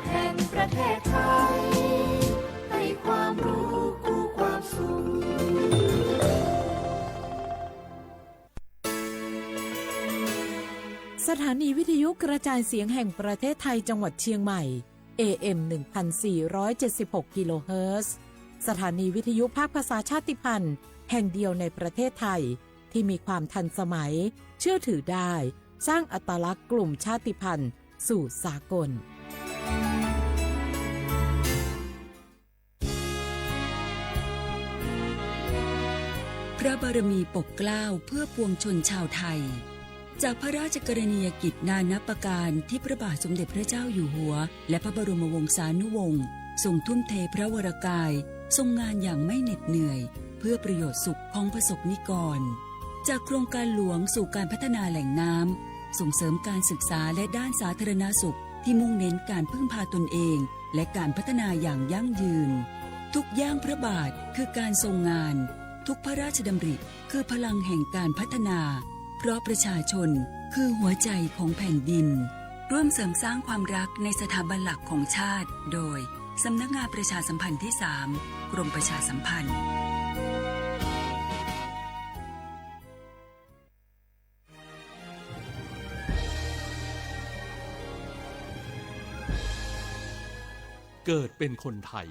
แห่งประเทศไทย ให้ความรู้คู่ความสุข สถานีวิทยุกระจายเสียงแห่งประเทศไทยจังหวัดเชียงใหม่ เอ เอ็ม หนึ่งพันสี่ร้อยเจ็ดสิบหก กิโลเฮิรตซ์ สถานีวิทยุภาคภาษาชาติพันธุ์แห่งเดียวในประเทศไทย ที่มีความทันสมัย เชื่อถือได้ สร้างอัตลักษณ์กลุ่มชาติพันธุ์สู่สากล พระบารมีปกเกล้าเพื่อปวงชนชาวไทย จากพระราชกรณียกิจนานับประการที่พระบาทสมเด็จพระเจ้าอยู่หัว และพระบรมวงศานุวงศ์ทรงทุ่มเทพระวรกาย ทรงงานอย่างไม่เหน็ดเหนื่อย เพื่อประโยชน์สุขของประสบนิกร จากโครงการหลวงสู่การพัฒนาแหล่งน้ำ ส่งเสริมการศึกษาและด้านสาธารณสุขที่มุ่งเน้นการพึ่งพาตนเอง และการพัฒนาอย่างยั่งยืน ทุกย่างพระบาทคือการทรงงาน ทุกพระราชดำริคือพลังแห่งการพัฒนา เพราะประชาชนคือหัวใจของแผ่นดิน ร่วมเสริมสร้างความรักในสถาบันหลักของชาติ โดย สำนักงานประชาสัมพันธ์ที่สาม กรมประชาสัมพันธ์ เกิดเป็นคนไทย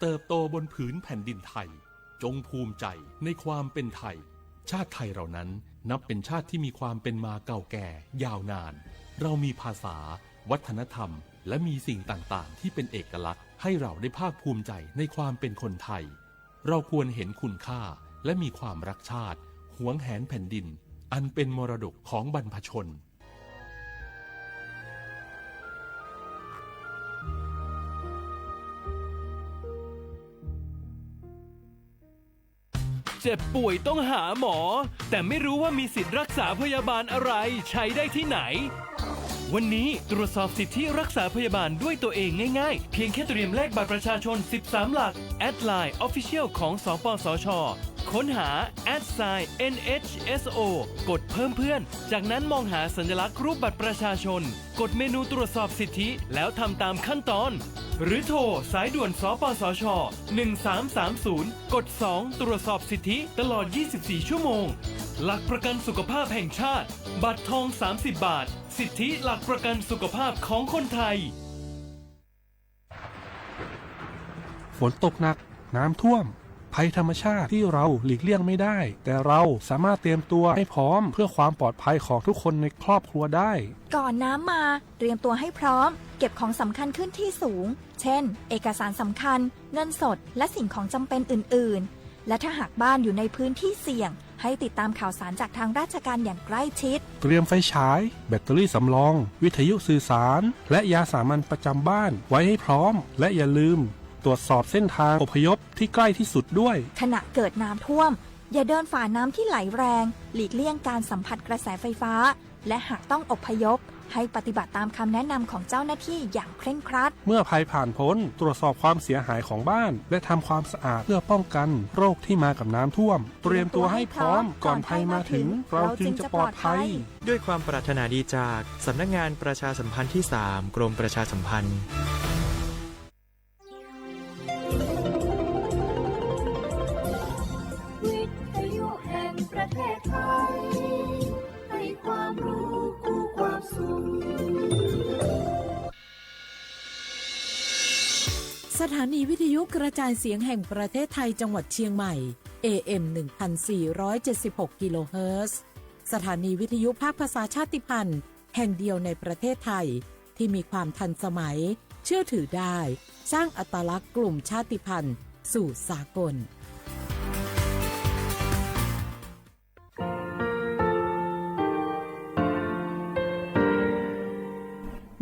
เติบโตบนผืนแผ่นดินไทย จงภูมิใจในความเป็นไทย ชาติไทยเรานั้นนับเป็นชาติที่มีความเป็นมาเก่าแก่ยาวนาน เรามีภาษา วัฒนธรรม และมีสิ่งต่างๆ ที่เป็นเอกลักษณ์ ให้เราได้ภาคภูมิใจในความเป็นคนไทย เราควรเห็นคุณค่า และมีความรักชาติ หวงแหนแผ่นดิน อันเป็นมรดกของบรรพชน เจ็บป่วยต้องหาหมอ แต่ไม่รู้ว่ามีสิทธิ์รักษาพยาบาลอะไร ใช้ได้ที่ไหน วันนี้ตรวจสอบสิทธิรักษาพยาบาลด้วยตัวเองง่ายๆ เพียงแค่เตรียมเลขบัตรประชาชน สิบสาม หลัก แอดไลน์ Official ของ สปสช ค้นหา แอทไซน์ เอ็นเอชเอสโอ กดเพิ่มเพื่อน จากนั้นมองหาสัญลักษณ์รูปบัตรประชาชน กดเมนูตรวจสอบสิทธิ แล้วทำตามขั้นตอน หรือโทรสายด่วน สปสช หนึ่งสามสามศูนย์ กดสอง ตรวจสอบสิทธิตลอด ยี่สิบสี่ ชั่วโมง หลักประกันสุขภาพแห่งชาติ บัตรทอง สามสิบ บาท สิทธิหลักประกันสุขภาพของคนไทย ฝนตกหนัก น้ำท่วม ภัยธรรมชาติที่เราหลีกเลี่ยงไม่ได้ แต่เราสามารถเตรียมตัวให้พร้อมเพื่อความปลอดภัยของทุกคนในครอบครัวได้ ก่อนน้ำมา เตรียมตัวให้พร้อม เก็บของสำคัญขึ้นที่สูง เช่น เอกสารสำคัญ เงินสด และสิ่งของจำเป็นอื่นๆ และถ้าหากบ้านอยู่ในพื้นที่เสี่ยง ให้ติดตามข่าวสารจากทางราชการอย่างใกล้ชิด เตรียมไฟฉาย แบตเตอรี่สำรอง วิทยุสื่อสาร และยาสามัญประจำบ้านไว้ให้พร้อม และอย่าลืมตรวจสอบเส้นทางอพยพที่ใกล้ที่สุดด้วย ขณะเกิดน้ำท่วม อย่าเดินฝ่าน้ำที่ไหลแรง หลีกเลี่ยงการสัมผัสกระแสไฟฟ้า และหากต้องอพยพ ให้ปฏิบัติตามคำแนะนำของเจ้าหน้าที่อย่างเคร่งครัด เมื่อภัยผ่านพ้น ตรวจสอบความเสียหายของบ้าน และทำความสะอาดเพื่อป้องกันโรคที่มากับน้ำท่วม เตรียมตัวให้พร้อม ก่อนภัยมาถึง เราจึงจะปลอดภัย ด้วยความปรารถนาดีจากสำนักงานประชาสัมพันธ์ที่สาม กรมประชาสัมพันธ์ วิทยุแห่งประเทศไทย ให้ความรู้คู่ความสุข สถานีวิทยุกระจายเสียงแห่งประเทศไทยจังหวัดเชียงใหม่ เอ เอ็ม หนึ่งพันสี่ร้อยเจ็ดสิบหก กิโลเฮิรตซ์ สถานีวิทยุภาคภาษาชาติพันธุ์แห่งเดียวในประเทศไทย ที่มีความทันสมัย เชื่อถือได้ สร้างอัตลักษณ์กลุ่มชาติพันธุ์สู่สากล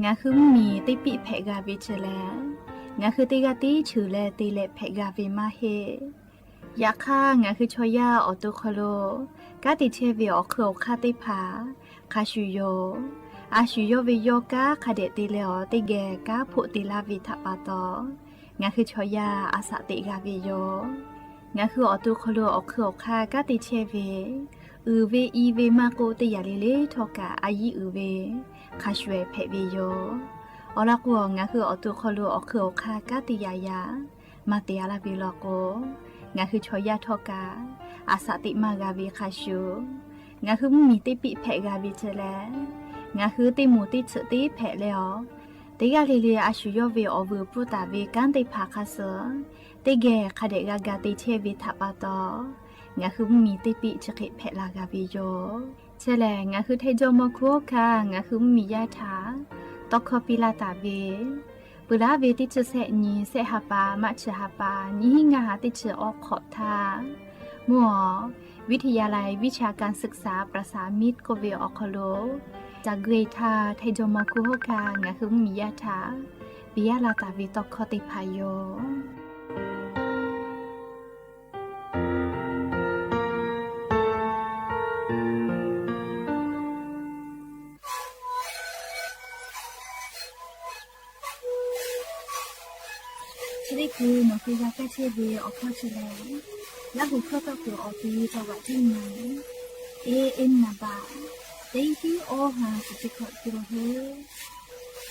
Ngaˬ hui mvuhˇmiˬ teˇ piˆ hpehꞈ g'a ve chi lehˬ, ngaˬ hui teˇ g'aˇ tiˉ cheuˬ leh te leh hpehꞈ g'a ve maˇ heˆ. Yaꞈ hk'aˇ, ngaˬ hui chaw yaˇ awˬ to hk'aw lo kanˉ te chehˇ ve awˬ hk'eun awˬ hk'aˇ teˇ hpaˍ hk'a shuˍ yoˬ. A shuˍ yawˇ ve yawˇ kanˉ hk'a dehꞈ te leh awˬ teˇ geh kanˉ hpoˆ te laˇ ve htaꞈ pa taw, ngaˬ hui chaw yaˇ a shaꞈ teꞈ g'a ve yoˬ. Ngaˬ hui awˬ to hk'aw lo awˬ hk'eun awˬ hk'aˇ kanˉ te chehˇ ve, uiˍ ve i ve maˇ k'oˆ, teˇ yanˇ le le htawˇ kaꞈ a yiˉ uiˍ ve hk'a shuˍ ehˍ hpehꞈ ve yoˬ. Awˬ lawn k'o, ngaˬ hui awˬ to hk'aw lo awˬ hk'eun awˬ hk'aˇ kanˉ te yaꞈ yaꞈ maˇ te-a laˇ ve law k'o, ngaˬ hui chaw yaˇ htawˇ kaꞈ aˬ shaꞈ teꞈ maˇ g'a ve hk'a shuˍ, ngaˬ hui mvuhˇmiˬ teˇ piˆ hpehꞈ g'a ve chi leh, ngaˬ hui teˇ moˍ teˇ tsuhꞈ teˇ hpehꞈ leh awˬ, teˇ g'aˇ le le a shu yawˇ ve awˬ vuiˬ pfuhˇ taˍ ve kanˉ teˇ hpaˍ hk'a shuˍ, teˇ geh hk'a dehꞈ g'a ga te chehˇ ve htaꞈ pa taw, ngaˬ hui mvuhˇmiˬ teˇ piˆ chi hk'e hpehꞈ la g'a ve yoˬ. Chi lehˬ, ngaˬ hui Htaiˇ jawˇmawˇ hkunˉ hawˉ hkanˇ ngaˬ hui mvuhˇmiˬ yaˇ htaꞈ tawˇ hkawˇ piˇ laˇ taˍ ve, peuˬ laˉ ve teˇ chi sehˆ nyi sehˆ ha pa, March ha pa, nyiˇ hinˉ ngaˇ ha teˇ chi awˇ hk'awꞈ htaˇ, mvuhˇ awˬ วิทยาลัยวิชาการศึกษา ประสามิตร k'oˆ ve awˬ hk'aw lo, ca gui htaˇ Htaiˇ jawˇmawˇ hkunˉ hawˉ hkanˇ ngaˬ hui mvuhˇmiˬ yaˇ htaꞈ piˇ laˇ taˍ ve tawˇ hkawˇ teˇ hpaˍ yoˬ. Chi teˇ hkui nawˬ hui g'a kaˇ chehˇ ve awˬ hkawˇ chi lehˬ, Laˇ huˍ hkawˇ tawˇ kuiˬ awˬ ti จังหวัดเชียงใหม่ A M naˍ baꞈ teˇ hiˉ awˇ ha shiˍ chi hkawꞈ kiˬ lo hui,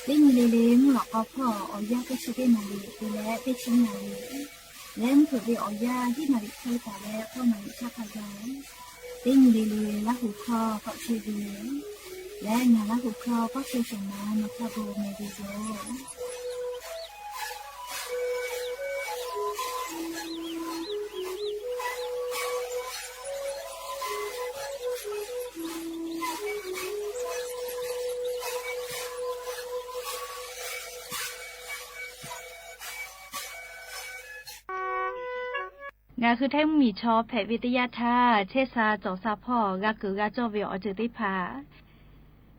teˇ nyi le le mvuhˇ lawꞈ k'aw hpawˇ awˬ yanˇ teˇ chi teˇ naˍ riˍ te leh teˇ chi naˍ riˍ leh mvuhˇ hpeuꞈ ve awˬ yanˇ hiˉ naˍ riˍ hk'e taˍ leh k'awˇ naˍ riˍ chaˇ hk'a gaˬ, teˇ nyi le le Laˇ huˍ hkawˇ tawˆ chehˇ ve leh ngaˬ Laˇ huˍ hkawˇ kawˆ chehˇ shawˍ ma nawˬ htaꞈ bon meh ve yoˬ. Ngaˬ hui Htaiˇ mvuhˇmiˬ chaw hpehꞈ ve teˇ yanˇ htaˇ, chehˇ sha cawˬ sha hpawˇ g'a kuiˬ g'a cawˇ ve awˬ ceuˬ teˇ hpaˍ,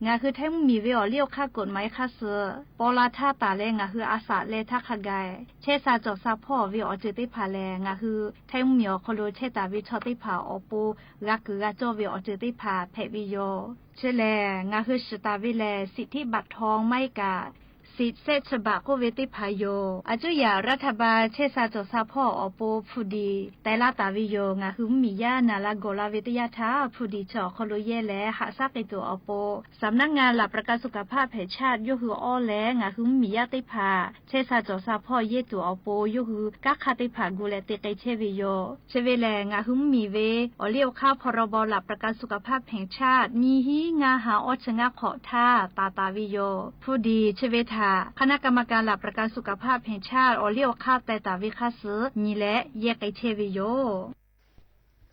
ngaˬ hui Htaiˇ mvuhˇmiˬ ve awˬ liˇ awˬ hk'aˇ กฎหมาย hk'a suhˍ paw la htaˇ taˍ leh ngaˬ hui a shaꞈ leh htaˇ hk'a gaˬ, chehˇ sha cawˬ sha hpawˇ ve awˬ ceuˬ teˇ hpaˍ lehˬ, ngaˬ hui Htaiˇ mvuhˇmiˬ awˬ hk'aw lo chehˇ taˍ ve chaw teˇ hpaˍ awˬ pon g'a kuiˬ g'a cawˇ ve awˬ ceuˬ teˇ hpaˍ hpehꞈ ve yoˬ. Chi lehˬ, ngaˬ hui shiˍ taˍ ve lehˬ, สิทธิบัตรทอง maˇ heˆ kaꞈ สิทธิ์แซะฉบับ k'oˆ ve teˇ hpaˍ yoˬ. A cuˉ yaꞈ รัฐบาล chehˇ sha cawˬ sha hpawˇ awˬ pon ผู้ดี teh laˇ taˍ ve yoˬ. Ngaˬ hui mvuhˇmiˬ yaˇ naˬ la gawˬ la ve teˇ yanˇ htaˇ, ผู้ดี chi awˬ hk'aw lo yehˇ leh haꞈ shaˉ k'ai tuˬ awˬ pon, สำนักงานหลักประกันสุขภาพแห่งชาติ yawˇ hui awˇ leh ngaˬ hui mvuhˇmiˬ yaˇ teˇ hpaˍ chehˇ sha cawˬ sha hpawˇ yehˇ tuˬ awˬ pon, yawˇ hui kanˉ hk'aˇ teˇ hpaˍ gu leh te k'ai chehˇ ve yoˬ. Chi ve lehˬ, ngaˬ hui mvuhˇmiˬ ve awˬ liˇ awˬ hk'aˇ พรบหลักประกันสุขภาพแห่งชาติ nyiˇ hiˉ ngaˇ ha awˇ chi ngaˇ hk'awꞈ htaˇ taˍ taˍ ve yoˬ. ผู้ดี chi ve htaꞈ คณะกรรมการหลักประกันสุขภาพแห่งชาติ awˬ liˇ awˬ hk'aˇ teh taˍ ve hk'a suhˍ nyi leh yehˇ k'ai chehˇ ve yoˬ.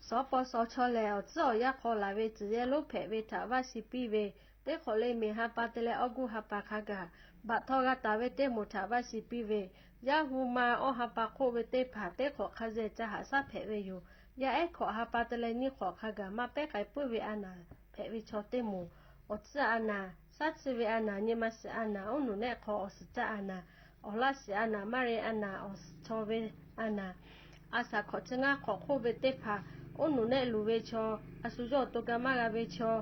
Sawˉ paw sawˉ chaw lehˬ, awˬ tcuhˉ awˬ yanˇ hk'aw laˬ ve tcuhˬ yehˇ lonˉ hpehꞈ ve htaꞈ vaˇ shiˍ piˇ ve, teˇ hk'awꞈ le mehˬ ha pa te leh awˇ guˇ ha pa hk'a gaˬ, baꞈ htawˇ g'a taˍ ve teˇ moˍ htaꞈ vaˇ shiˍ piˇ ve, yaˇ hu ma awˇ ha pa hk'oˆ ve teˇ hpaˍ teˇ hk'awꞈ hk'a zeh ca haꞈ shaˉ hpehꞈ ve yoˬ. Yaˇ ehˉ hkawꞈ ha pa te leh nyiˇ hk'awꞈ hk'a gaˬ maˇ pehˉ k'ai puiˉ ve a naˍ hpehꞈ ve chaw teˇ moˍ, awˬ tcuhˉ a naˍ, shaˉ tsuhˇ ve a naˍ, nyi ma shiˍ a naˍ, oˉ nuˬ nehˆ hk'aw awˬ suhˍ caˆ a naˍ, awˬ laˇ shiˍ a naˬ, maˇ re a naˍ, awˬ suhˍ chaw ve a naˍ, a shaˍ hkawꞈ chi ngaˇ hk'awꞈ hk'oˆ ve teˇ hpaˍ, oˉ nuˬ nehˆ luˬ ve chaw, a shu yawˇ awˬ to ga maˇ g'a ve chaw,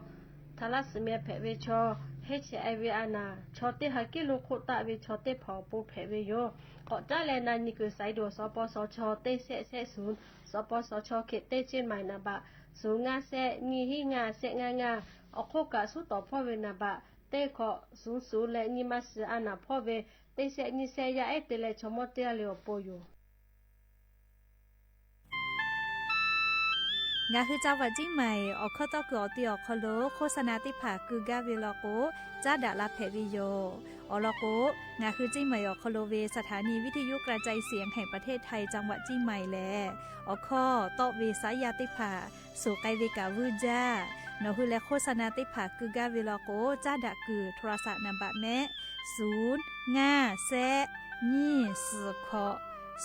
htaˍ laˇ suhˍ meh hpehꞈ ve chaw, H I V a naˍ, chaw teˇ ha kiˉ lo hk'oˆ taˆ ve chaw teˇ hpaˍ awˬ pon hpehꞈ ve yoˬ. K'awꞈ caˉ leh na nyi kuiˬ สายด่วน สปสช. teˇ shehˆ shehˆ ศูนย์, สปสช. เขต เต้ เชียงใหม่ naˍ baꞈ ศูนย์ ngaˇ shehˆ nyiˇ hiˉ ngaˇ shehˆ ngaˇ ngaˇ, awˬ hk'oˆ kaꞈ suhˉ tawˍ hpawˇ ve naˍ baꞈ teˇ hkawꞈ ศูนย์ ศูนย์ leh nyi ma shiˍ a naˍ hpawˇ ve teˇ shehˆ nyiˇ shehˆ yaˇ ehˉ te leh chaw mawˇ teˇ g'aˇ le awˬ pon yoˬ. Ngaˬ hui จังหวัดเชียงใหม่ awˬ hkawˇ tawˇ kuiˬ awˬ ti awˬ hk'aw lo โฆษณา teˇ hpaˍ keu gaˇ ve law k'o, caˉ daꞈ la hpehꞈ ve yoˬ. Awˬ lawn k'o, ngaˬ hui เชียงใหม่ awˬ hk'aw lo ve สถานีวิทยุกระจายเสียงแห่งประเทศไทย จังหวัดเชียงใหม่ lehˬ, awˬ hkawˇ tawˆ ve saˉ yaˇ teˇ hpaˍ suˍ k'ai ve kaꞈ vuiˇ jaˇ. Nawˬ hui leh โฆษณา teˇ hpaˍ keu gaˇ ve law k'o, caˉ daꞈ kuiˬ โทรศัพท์ naˍ baꞈ mehˆ ศูนย์ ngaˇ shehˆ nyiˇ suhˍ hkawꞈ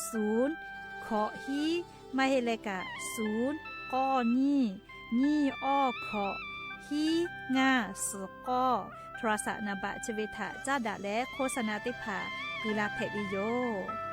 ศูนย์ hkawꞈ hiˉ, maˇ heˆ leh kaꞈ ศูนย์ k'awˇ nyiˇ nyiˇ awˇ hkawꞈ hiˉ ngaˇ suhˍ k'awˇ โทรศัพท์ naˍ baꞈ chi ve htaꞈ caˉ daꞈ leh โฆษณา teˇ hpaˍ keu la hpehꞈ ve yoˬ.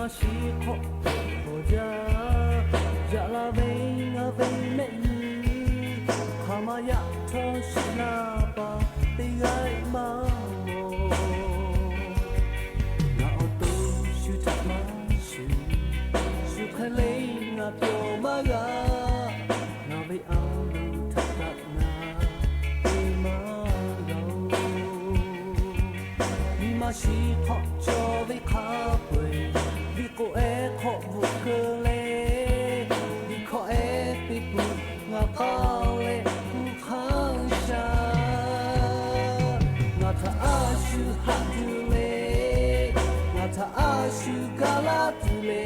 Chi hk'awꞈ hpehꞈ k'awꞈ jaˇ, yaꞈ la ve ngaˬ ve mehˆ nyi, hk'aˬ ma yaꞈ htawˇ shiˍ la pa teˇ g'aˇ maˇ mawˬ. Ngaˬ awˬ to shu htaꞈ maˇ shuˍ, shu hk'e le ngaˬ pyawˬ maˇ g'a, ngaˬ ve a loˍ htaꞈ kaꞈ ngaˬ te maˇ g'a-oˬ. Nyi ma shiˍ hk'awꞈ cawˬ ve hk'a peu-eˬ, liꞈ k'o ehˉ hk'awꞈ bvuhꞈ keu leh, liꞈ hkawꞈ ehˉ teˇ peuˬ ngaˬ k'aw leh hk'aˇ sha. Ngaˬ htaꞈ a shu haꞈ tuˬ le, ngaˬ htaꞈ a shu gaˬ laˇ tuˬ le,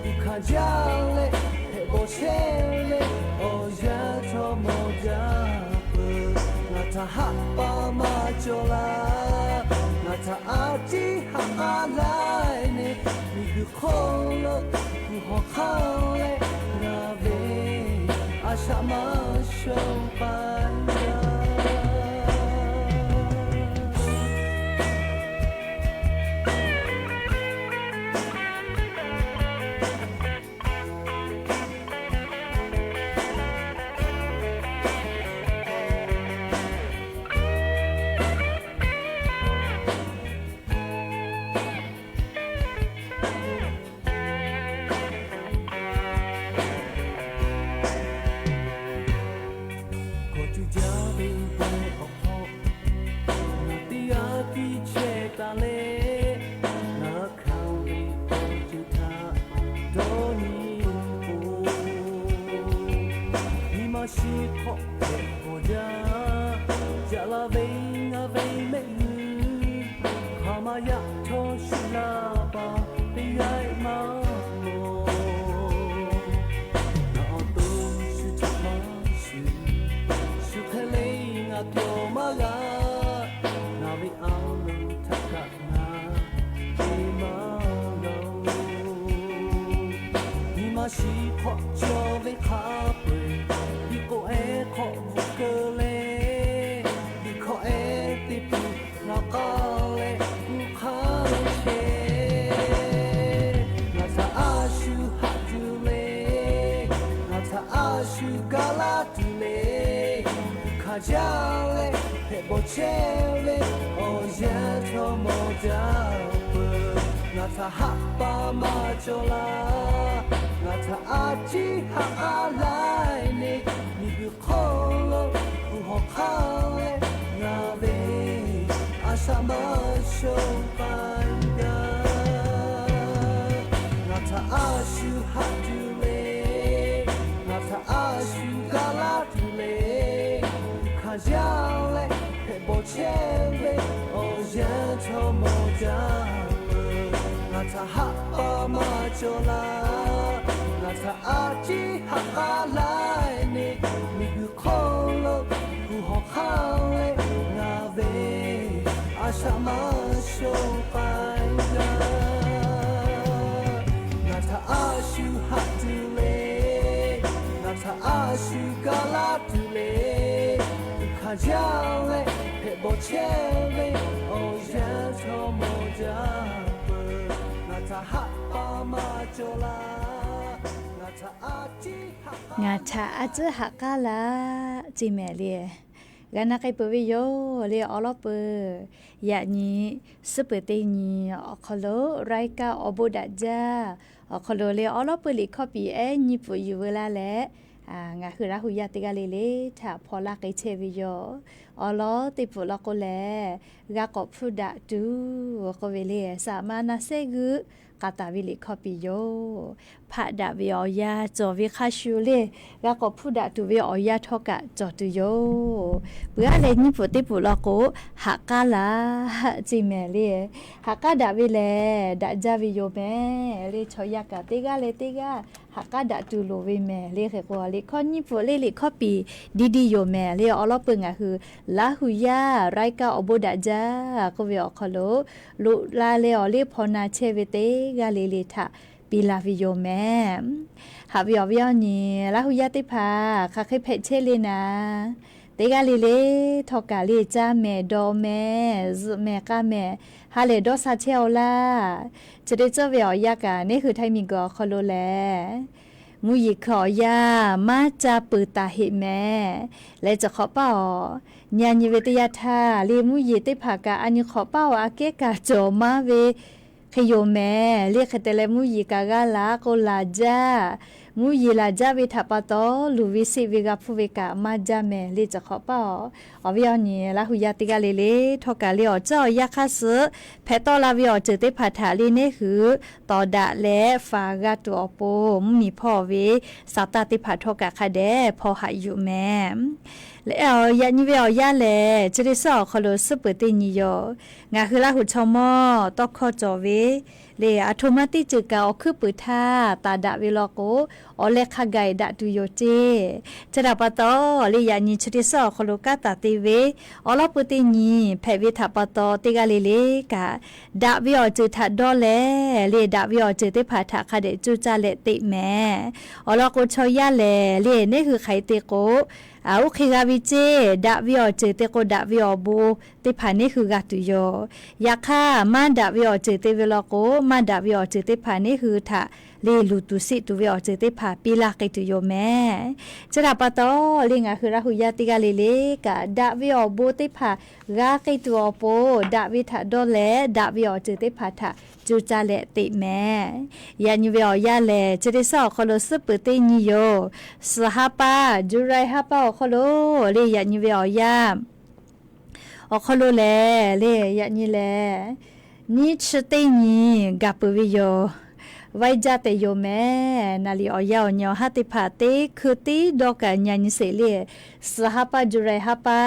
tuꞈ hkanˍ jaˇ leh hpehꞈ bawˬ chehˇ ve awˬ yanˇ chaw mawˬ jaˇ peuˬ. Ngaˬ htaꞈ haꞈ pa maˇ cawˬ laˇ, ngaˬ htaꞈ a ciˉ haꞈ k'aˉ laiˉ ne, miˬguiˬ hk'oˆ lo kuˬ hawˬ hk'aˇ leh ngaˬ ve a shaꞈ maˇ shonˍ k'ai gaˇ. Kawˬ cuˇ jaˇ ve pawehˇ awˬ hk'aw, ngaˬ teˇ g'aˇ tiˇ chehˇ taˍ leh, ngaˬ hkanˍ ve awˬ ceuˬ htaꞈ dawˇ nyi poˬ. Nyi ma shiˍ hk'awꞈ hpehꞈ k'awꞈ jaˇ, yaꞈ la ve ngaˬ ve mehˆ nyi, hk'aˬ ma yaꞈ htawˇ shiˍ la pa teˇ g'aˇ maˇ mawˬ. Ngaˬ awˬ to shu htaꞈ maˇ shuˍ, shu hk'e le ngaˬ pyawˬ maˇ g'a, ngaˬ ve a loˍ htaꞈ kaꞈ ngaˬ te maˇ g'a-oˬ. Nyi ma shiˍ hk'awꞈ cawˬ ve hk'a peu-eˬ, liꞈ k'o ehˉ hk'awꞈ bvuhꞈ keu leh, liꞈ hkawꞈ ehˉ teˇ peuˬ ngaˬ k'aw leh hk'aˇ chehˇ. Ngaˬ htaꞈ a shu haꞈ tuˬ le, ngaˬ htaꞈ a shu gaˬ laˇ tuˬ le, tuꞈ hkanˍ jaˇ leh hpehꞈ bawˬ chehˇ ve awˬ yanˇ chaw mawˬ jaˇ peuˬ. Ngaˬ htaꞈ haꞈ pa maˇ cawˬ laˇ, ngaˬ htaꞈ a ciˉ haꞈ k'aˉ laiˉ ne, miˬguiˬ hk'oˆ lo kuˬ hawˬ hk'aˇ leh ngaˬ ve a shaꞈ maˇ shonˍ k'ai gaˇ. Ngaˬ htaꞈ a shu haꞈ tuˬ le, ngaˬ htaꞈ a shu gaˬ laˇ tuˬ le, tuꞈ hkanˍ jaˇ leh hpehꞈ bawˬ chehˇ ve awˬ yanˇ chaw mawˬ jaˇ peuˬ. Ngaˬ htaꞈ haꞈ pa maˇ cawˬ laˇ, ngaˬ htaꞈ a ciˉ haꞈ k'aˉ laiˉ ne, miˬguiˬ hk'oˆ lo kuˬ hawˬ hk'aˇ leh ngaˬ ve a shaꞈ maˇ shonˍ k'ai gaˇ. Ngaˬ htaꞈ a shu haꞈ tuˬ le, ngaˬ htaꞈ a shu gaˬ laˇ tuˬ le, tuꞈ hkanˍ jaˇ leh hpehꞈ bawˬ chehˇ ve awˬ yanˇ chaw mawˬ jaˇ peuˬ. Ngaˬ htaꞈ haꞈ pa maˇ cawˬ laˇ, ngaˬ htaꞈ a ciˉ haꞈ, ngaˬ htaꞈ a ciˉ haꞈ k'aˉ laˇ ceˇ mehˍ le. G'a na k'ai peuˬ ve yoˬ le awˬ lawn peuˬ. Yaꞈ nyi suhˉ peuˬ teˇ nyi awˬ hk'aw lo รายการ awˬ bon daꞈ jaˇ awˬ hk'aw lo le awˬ lawn peuˬ liꞈ hkawˇ piˍ ehˉ nyi pfuhꞈ yuˬ veu laˇ leh, ngaˬ hui Laˇ hu yaˇ teˇ g'aˇ le le htaꞈ hpaw laˇ k'ai chehˇ ve yoˬ. Awˬ lawn teˇ pfuhꞈ law k'o lehˬ, g'a k'awꞈ hpuˇ daꞈ tuˬ k'oˆ ve le, saˍ maˍ na sehˉ g'uiˇ k'a taˍ ve liꞈ hkawˇ piˍ yoˬ. Hpaˆ daꞈ ve awˬ yanˇ cawˬ ve hk'a shuˍ le, g'a k'awꞈ hpuˇ daꞈ tuˬ ve awˬ yanˇ htawˇ kaꞈ cawˬ tuˬ yoˬ. Peuˬ aˉ leh nyiˇ pfuhꞈ teˇ pfuhꞈ law k'o, haꞈ k'aˉ laˇ ceˇ mehˍ le. Haꞈ k'aˉ daꞈ ve lehˬ daꞈ jaˇ ve yoˬ mehˍ le. Chaw yaˇ kaꞈ teˇ g'aˇ leh teˇ g'aˇ haꞈ k'aˉ daꞈ tuˬ loˍ ve mehˍ le. Hk'e k'o liꞈ hkawˇ nyiˇ pfuhꞈ le liꞈ hkawˇ piˍ diˇ diˇ yoˬ mehˍ le. Awˬ lawn peuˬ ngaˬ hui Laˇ hu yaˇ รายการ awˬ bon daꞈ jaˇ k'oˆ ve awˬ hk'aw lo, loꞈ la leh awˬ liˇ hpaw na chehˇ ve teˇ g'aˇ le le htaꞈ piˇ laˇ ve yoˬ mehˍ. Haꞈ ve awˬ viˉ awˬ nyi Laˇ hu yaˇ teˇ hpaˍ hk'aˬ hk'e hpehꞈ chehˇ le naˍ. Teˇ g'aˇ le le htawˇ kaꞈ le, caˇ mehˍ, dawˬ mehˍ, zuhꞈ mehˍ, k'a mehˍ, ha lehˬ dawˇ sha chehˇ-oˆ laˇ. Chi teˇ ceuˬ ve awˬ yanˇ kaꞈ, neˇ hui Htaiˇ miˬguiˬ awˬ hk'aw lo lehˬ, mvuhˇ yeˬ hkui awˬ yanˇ maˇ ca peuˬ taˍ heꞈ mehˍ. Leh cawˬ hk'awꞈ paˇ-oˬ, nyi a nyi ve teˇ yanˇ htaˇ le, mvuhˇ yeˬ teˇ hpaˍ kaꞈ a nyi hk'awꞈ paˇ-oˬ, aꞈ kehˉ kaꞈ cawˬ maˇ ve hk'e yoˬ mehˍ. Le hk'e te leh, mvuhˇ yeˬ kaꞈ g'a laˬ k'o laˬ jaˇ. Mvuhˇ yeˬ laˬ jaˇ ve htaꞈ pa taw, luˬ ve seˆ ve g'a hpuˇ ve kaꞈ maˇ jaˇ mehˍ. Le cawˬ hk'awꞈ paˇ-oˬ, awˬ viˉ awˬ nyi Laˇ hu yaˇ teˇ g'aˇ le le htawˇ kaꞈ le, awˬ caˇ awˬ yanˇ hk'aˇ suh hpehꞈ tawˆ la ve awˬ ceuˬ teˇ hpaˍ htaꞈ le, neˇ hui tawˍ daꞈ leh faˍ g'a tuˬ awˬ pon, mvuhˇ miˬ hpawˇ ve saˍ taˇ teˇ hpaˍ htawˇ kaꞈ hk'a dehꞈ hpaw haꞈ yuˬ mehˍ. Leh yaꞈ nyi ve awˬ yanˇ lehˬ, chi teˇ suhˉ awˬ hk'aw lo suhˉ peuˬ teˇ nyi yoˬ. Ngaˬ hui Laˇ hu chaw mawˇ tawˇ hkawˇ cawˬ ve le, aˬ htoꞈ ma teˇ ceuˬ kaꞈ awˬ hkuiˉ puiˍ htaˇ taˍ daꞈ ve law k'o, awˬ leh hk'a gaˬ daꞈ tuˬ yoˬ ceˇ. Chi htaꞈ pa taw le, yaꞈ nyi chi teˇ suhˉ awˬ hk'aw lo kanˉ taˍ te ve awˬ lawn peu teˇ nyi hpehꞈ ve htaꞈ pa taw, teˇ g'aˇ le le kaꞈ daꞈ ve awˬ ceuˬ htaꞈ dawˇ leh le, daꞈ ve awˬ ceuˬ teˇ hpaˍ htaꞈ hk'a dehꞈ coˇ caˇ leh teꞈ mehˍ. Awˬ lawn k'o, chaw yaˇ lehˬ le, neˇ hui hk'aˬ hk'e te k'o, oˇ hk'e g'a ve ceˇ. Daꞈ ve awˬ ceuˬ te k'o, daꞈ ve awˬ bon teˇ hpaˍ neˇ hui g'a tuˬ yoˬ. Yaꞈ hk'aˇ, maˇ daꞈ ve awˬ ceuˬ te ve law k'o, maˇ daꞈ ve awˬ ceuˬ teˇ hpaˍ neˇ hui htaꞈ le, luˬ tuˬ seˆ tuˬ ve awˬ ceuˬ teˇ hpaˍ piˇ laˇ k'ai tuˬ yoˬ mehˍ. Chi htaꞈ pa taw le, ngaˬ hui Laˇ hu yaˇ teˇ g'aˇ le le kaꞈ, daꞈ ve awˬ bon teˇ hpaˍ g'a k'ai tuˬ awˬ pon, daꞈ ve htaꞈ dawˇ leh daꞈ ve awˬ ceuˬ teˇ hpaˍ htaꞈ coˇ caˇ leh teꞈ mehˍ. Yaꞈ nyi ve awˬ yanˇ lehˬ, chi teˇ suhˉ awˬ hk'aw lo suhˉ peuˬ teˇ nyi yoˬ. Suhˍ ha pa, July ha pa awˬ hk'aw lo le, yaꞈ nyi ve awˬ yanˇ awˬ hk'aw lo lehˬ le, yaꞈ nyi lehˬ, nyiˇ chi teˇ nyi gaˬ peuˬ ve yoˬ. Vaiˇ jaˇ tehꞈ yoˬ mehˍ. Naˍ liꞈ awˬ yanˇ awˬ nyi awˬ haˉ teˇ hpaˍ teˇ hkui teˇ dawˇ kaꞈ nyi a nyi sheˍ le, suhˍ ha pa, July ha pa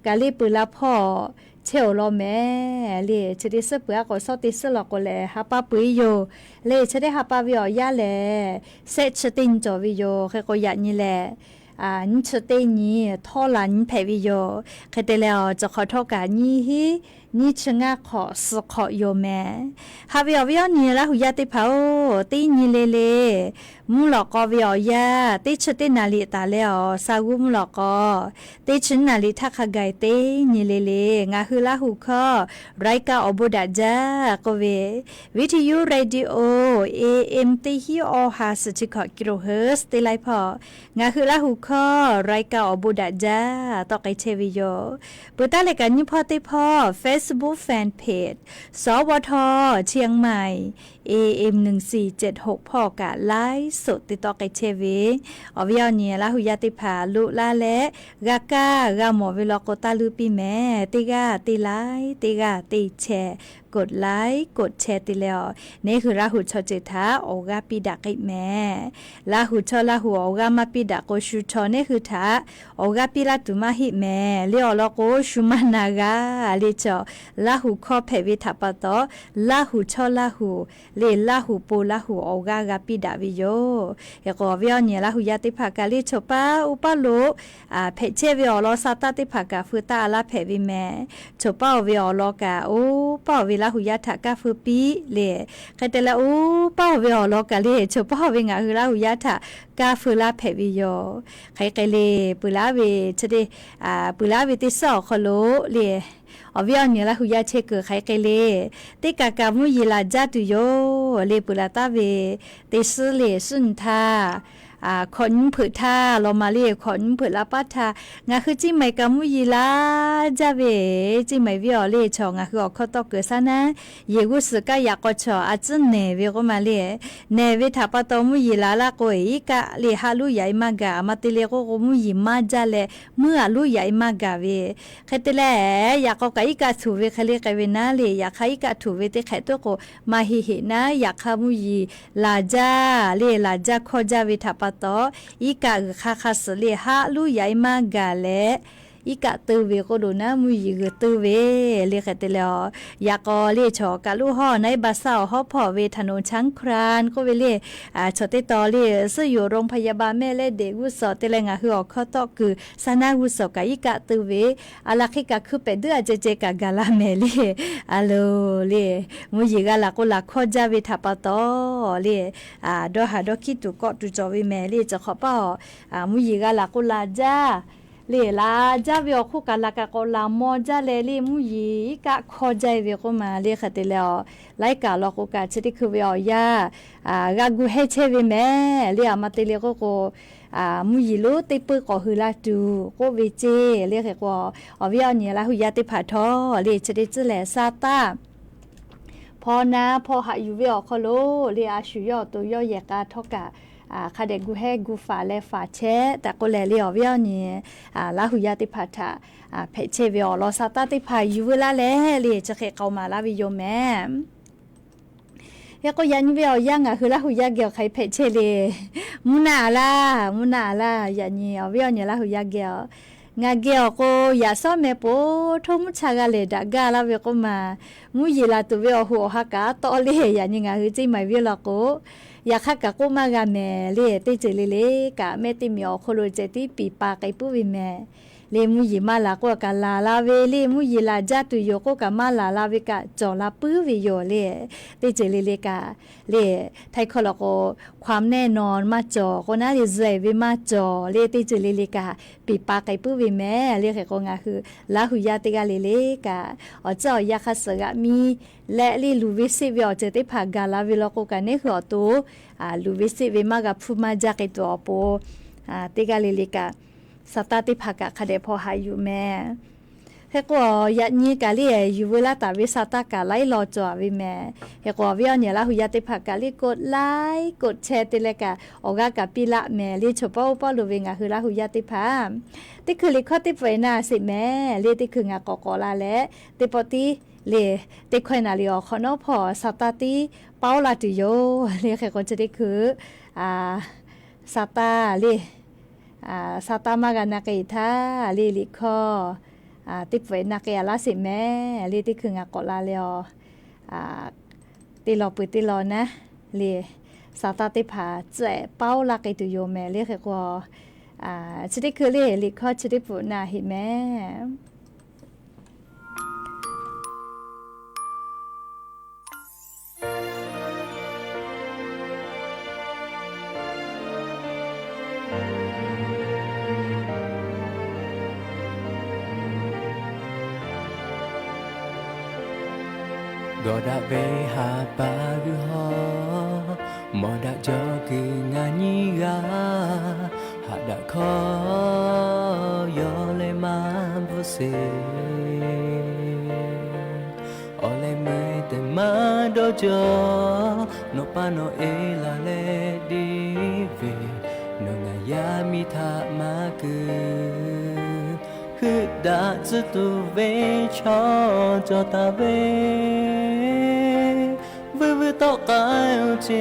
kaꞈ le peuˬ la hpawˇ chehˇ-oˬ law mehˍ. Le chi teˇ suhˉ peuˬ aˉ k'o, shawˉ teˇ suhˉ law k'o lehˬ, ha pa peuˬ-e yoˬ. Le chi teˇ ha pa ve awˬ yanˇ lehˬ, shehˆ chi teˇ nyi cawˬ ve yoˬ. Hk'e k'o, yaꞈ nyi lehˬ, nyiˇ chi teˇ nyi htawˇ laˬ nyi hpehꞈ ve yoˬ. Hk'e te leh, awˬ cawˬ hk'awꞈ htawˇ kaꞈ nyiˇ hinˉ nyiˇ chi ngaˇ hk'awꞈ suhˍ hk'awꞈ yoˬ mehˍ. Haꞈ ve awˬ viˉ awˬ nyi Laˇ hu yaˇ teˇ hpaˍ-oˬ, teˇ nyi le le mvuhˇ lawꞈ k'aw ve awˬ yanˇ, teˇ chi teˇ naˍ liꞈ taˍ leh awˬ sha g'uˇ mvuhˇ lawꞈ k'aw, teˇ chi naˍ liꞈ htaˇ hk'a gaˬ teˇ nyi le le, ngaˬ hui Laˇ hu hkawˇ รายการ awˬ bon daꞈ jaˇ k'oˆ ve, Viˇ hti yuˇ radio, A M teˇ hinˉ awˬ ha suhˍ chi hkawꞈ กิโลเฮิรตซ์ teˇ laiˉ hpawˇ, ngaˬ hui Laˇ hu hkawˇ รายการ awˬ bon daꞈ jaˇ tawˆ k'ai chehˇ ve yoˬ. Peuˬ taˉ leh kaꞈ nyiˇ hpawˇ teˇ hpawˇ Facebook fan page สวท เชียงใหม่ A M หนึ่งสี่เจ็ดหก hpawˇ kaꞈ ไลฟ์สด te tawˆ k'ai chehˇ ve, awˬ viˉ awˬ nyi Laˇ hu yaˇ teˇ hpaˍ loꞈ la leh g'a kaˇ g'a mawˬ ve law k'o, taˇ luˇ piˇ mehˍ. Teˇ g'aˇ teˇ like, teˇ g'aˇ teˇ share, กดไลค์ กดแชร์ te leh awˬ, neˇ hui Laˇ hu chaw ceuˬ htaꞈ awˬ g'aˇ piˇ daꞈ k'ai mehˍ. Laˇ hu chaw Laˇ hu awˬ g'aˇ maˇ piˇ daꞈ k'o, shu chaw neˇ hui htaꞈ awˬ g'aˇ piˇ laˇ tuˬ maˇ heˆ mehˍ. Le awˬ lawn k'o, shu maˇ na g'a le. Chaw Laˇ hu hkawˇ hpehꞈ ve htaꞈ pa taw, Laˇ hu chaw Laˇ hu le, Laˇ hu po Laˇ hu awˬ g'aˇ g'a piˇ daꞈ ve yoˬ. Hk'e k'o, awˬ viˉ awˬ nyi Laˇ hu yaˇ teˇ hpaˍ kaꞈ le, chaw paˇ oˇ paˇ lo hpehꞈ chehˇ ve awˬ lawn sha taˇ teˇ hpaˍ kaꞈ feu taˇ a laˇ hpehꞈ ve mehˍ. Chaw paˇ oˬ ve awˬ lawn kaꞈ oˇ paˇ oˬ ve Laˇ hu yaˇ htaꞈ kaˇ feu piˇ le. Hk'e te leh, oˇ paˇ oˬ ve awˬ lawn kaꞈ le, chaw paˇ oˬ ve ngaˬ hui Laˇ hu yaˇ htaꞈ kaˇ feu laˇ hpehꞈ ve yoˬ. Hk'aˬ hk'e le, peuˬ laˇ ve chi teˇ, peuˬ laˇ ve teˇ suhˉ awˬ hk'aw lo le, awˬ viˉ awˬ nyi Laˇ hu yaˇ chehˇ kuiˬ hk'aˬ hk'e le, teˇ kaꞈ kaꞈ mvuhˇ yeˬ laˬ jaˇ tuˬ yoˬ le. Peuˬ laˬ taˍ ve teˇ suhˉ le, suhˉ nyi htaˇ, hkawꞈ nyiˇ hpeuꞈ htaˇ law ma le, hkawꞈ nyiˇ hpeuꞈ la paˉ htaˇ, ngaˬ hui Ciˇ maiˍ kaꞈ mvuhˇ yeˬ laˬ jaˇ ve, Ciˇ maiˍ viˇ awˬ le chaw ngaˬ hui awˬ hkawˇ tawˆ kuiˬ shaˉ naˉ, yehˬ g'uˇ suhˍ kaˇ yaꞈ k'aw chaw a tcuhˉ nehˬ ve k'oˆ ma le. Nehˬ ve htaꞈ pa taw mvuhˇ yeˬ laˬ laˇ k'o, iˉ kaˆ le haˆ luˉ yaꞈ e maˇ gaˬ. Maˇ te le k'oˆ k'o, mvuhˇ yeˬ maˇ jaˇ leh meuˇ aꞈ luˉ yaꞈ e maˇ gaˬ ve. Hk'e te leh, yaꞈ k'aw kaꞈ iˉ kaˆ htuꞈ ve hk'e le k'ai ve naˉ le, yaꞈ hk'aˇ iˉ kaˆ htuꞈ ve teˇ hk'ehꞈ tuˉ k'o, maˇ heˆ heˆ naˉ, yaꞈ hk'aˇ mvuhˇ yeˬ laˬ jaˇ le, laˬ jaˇ hkawˇ jaˇ ve htaꞈ pa taw, iˉ kaˆ g'uiˬ hk'aˇ hk'aˇ suhˍ le haˆ luˉ yaꞈ e maˇ gaˬ leh, iˉ kaˆ teu ve k'oˆ lo naˉ, mvuhˇ yeˬ g'uiˬ teu ve le. Hk'e te leh, yaꞈ k'aw le chaw kaꞈ loˇ hawˇ naˉ, iˉ ba saˇ awˬ hawˉ hpawˇ ve ถนนช้างคลาน k'oˆ ve le, chaw teˇ taw le, suhˉ yoˬ โรงพยาบาลแม่สอด mehˆ leh deꞈ g'uˇ suhˍ te leh ngaˬ hui awˬ hkawˇ tawˆ kuiˬ shaˉ naˉ g'uˇ suhˍ kaꞈ iˉ kaˆ teu ve, a laˬ hk'e kaꞈ hkui pehꞈ duiˉ a ceh ceh kaꞈ gaˬ la mehˍ le. A lo le, mvuhˇ yeˬ g'a laˬ k'o laˬ hkawˇ jaˇ ve htaꞈ pa taw le, dawˇ haˍ dawˇ hkiˉ tuˬ kawˆ tuˬ cawˬ ve mehˍ le. Cawˬ hk'awꞈ paˇ-oˬ, mvuhˇ yeˬ g'a laˬ k'o laˬ jaˇ Le laˬ jaˇ ve awˬ hk'oˆ kaꞈ laˬ kaꞈ k'awꞈ laˬ maw jaˇ leh le mvuhˇ yeˬ iˉ kaˆ hkawˇ jaˇ e ve k'oˆ ma le hk'e te leh a, laiˉ kaꞈ law k'o kaꞈ chi teˇ hkui ve awˬ yanˇ g'a gu hehˇ chehˇ ve mehˍ le. A ma te le k'oˆ k'o, mvuhˇ yeˬ lonˉ teˇ puiˉ k'awꞈ hui la tuˬ k'oˆ ve ceˇ le. Hk'e k'o, awˬ viˉ awˬ nyi Laˇ huˍ yaˇ teˇ hpaˍ htawˇ le chi teˇ tcuhˉ lehˬ sa taˇ hpaw na hpaw haꞈ yuˬ ve awˬ hk'aw lo le a shu yawˇ awˬ to yawˇ yehˬ k'a htawˇ kaꞈ hk'a dehꞈ gu hehˇ gu faˍ leh faˍ chehˇ tehꞈ k'oˆ leh le awˬ viˉ awˬ nyi Laˇ huˍ yaˇ teˇ hpaˍ htaꞈ hpehꞈ chehˇ ve awˬ lawn sa taˇ teˇ hpaˍ yuˬ veu laˇ leh le chi hk'e k'aoˍ maˍ laˇ ve yoˬ mehˍ. Hk'e k'o yaꞈ nyi ve awˬ yanˇ ngaˬ hui Laˇ huˍ yaˇ geh awˬ hk'aˬ hk'e hpehꞈ chehˇ le. Mvuhˇ naˆ a laˇ, mvuhˇ naˆ a laˇ, yaꞈ nyi awˬ viˉ awˬ nyi Laˇ huˍ yaˇ geh a, ngaˬ geh awˬ k'o yaꞈ shawˉ meh po htoˇ mvuhˇ cha g'a lehˬ daꞈ gaˇ laˇ ve k'oˆ ma, mvuhˇ yeˬ laˬ tuˬ ve awˬ hoꞈ awˬ ha kaꞈ tawˆ le. Yaꞈ nyi ngaˬ hui ceˇ maˍ viˉ law k'o, yaꞈ hk'aˇ kaꞈ k'oˆ maˇ g'a mehˍ le. Teˇ ceuˬ le le kaꞈ mehˆ teˇ miˬ awˬ hk'aw lo ceh tiˉ piˍ pa k'ai puiˉ ve mehˍ. Le mvuhˇ yeˬ maˇ laˬ k'oˆ kaꞈ laˬ la ve le, mvuhˇ yeˬ laˬ jaˇ tuˬ yoˬ k'oˆ kaꞈ maˇ laˬ la ve kaꞈ cawˬ la puiˉ ve yoˬ le. Teˇ ceuˬ le le kaꞈ le, htaiˇ hkawˇ law k'o ความแน่นอน maˇ cawˬ k'o naˉ le zuhꞈ ve maˇ cawˬ le. Teˇ ceuˬ le le kaꞈ piˍ pa k'ai puiˉ ve mehˍ le. Hk'e k'o ngaˬ hui Laˇ huˍ yaˇ teˇ g'aˇ le le kaꞈ awˬ tcuhˉ awˬ yanˇ hk'a suhˍ g'aꞈ miˇ leh le luˬ ve seˆ ve awˬ ceuˬ teˇ hpaˍ gaˬ la ve law k'o kaꞈ neˉ hui awˬ to luˬ ve seˆ ve maˇ g'a hpuˇ maˇ jaˇ k'ai tuˬ awˬ pon teˇ g'aˇ le le kaꞈ sa taˇ teˇ hpaˍ kaꞈ hk'a dehꞈ hpaw haꞈ yuˬ mehˍ. Hk'e k'o yaꞈ nyi kaꞈ le yuˬ veu laˇ taˍ ve sa taˇ kaꞈ laiˉ law cawˬ ve mehˍ. Hk'e k'o awˬ viˉ awˬ nyi Laˇ huˍ yaˇ teˇ hpaˍ kaꞈ le กดไลค์ กดแชร์ te leh kaꞈ awˬ g'aˇ kaꞈ piˇ laˆ mehˍ le. Chaw paˉ oˇ paˉ lo ve ngaˬ hui Laˇ huˍ yaˇ teˇ hpaˍ teˇ hkui liꞈ hkawˇ teˇ pfuhˍ e naˆ seˆ mehˍ le. Teˇ hkui ngaˬ k'awꞈ k'awꞈ la leh teˇ pawˆ tiˉ le teˇ hkawehˇ naˍ riˍ awˬ hk'awꞈ nawˉ hpawˇ sa taˇ tiˉ paoˉ la tuˬ yoˬ le. Hk'e k'o chi teˇ hkui sa taˇ le sa taˇ maˇ g'a na k'ai htaˇ le liꞈ hkawˇ teˇ pfuhˍ e na k'ai a laˇ sheˍ mehˍ le. Teˇ hkui ngaˬ k'awꞈ la leh a, teˇ law pui teˇ law naˉ le sa taˇ teˇ hpaˍ tcuhˉ paoˉ laˇ k'ai tuˬ yoˬ mehˍ le. Hk'e k'o chi teˇ hkui le liꞈ hkawˇ chi teˇ pfuhˍ na heˆ mehˍ. G'awˬ daꞈ ve ha pa g'uiˬ hawˉ, mawˬ daꞈ jaw kuiˬ ngaˬ nyiˇ g'aˇ, haꞈ daꞈ hkawˇ yawˇ leh maˇ bvuhꞈ sheˍ. Awˬ leh meuˇ teˇ maˇ dawˇ jaw, nawˬ pa nawˬ e laˬ leh deˇ ve, nawˬ ngaˬ yaˇ miˇ htaꞈ maˇ kuiˬ. Heuˆ daꞈ tcuhˉ tuˬ ve chaw cawˬ taˍ ve, vuiˇ vuiˇ tawˆ k'ai-o ceˇ.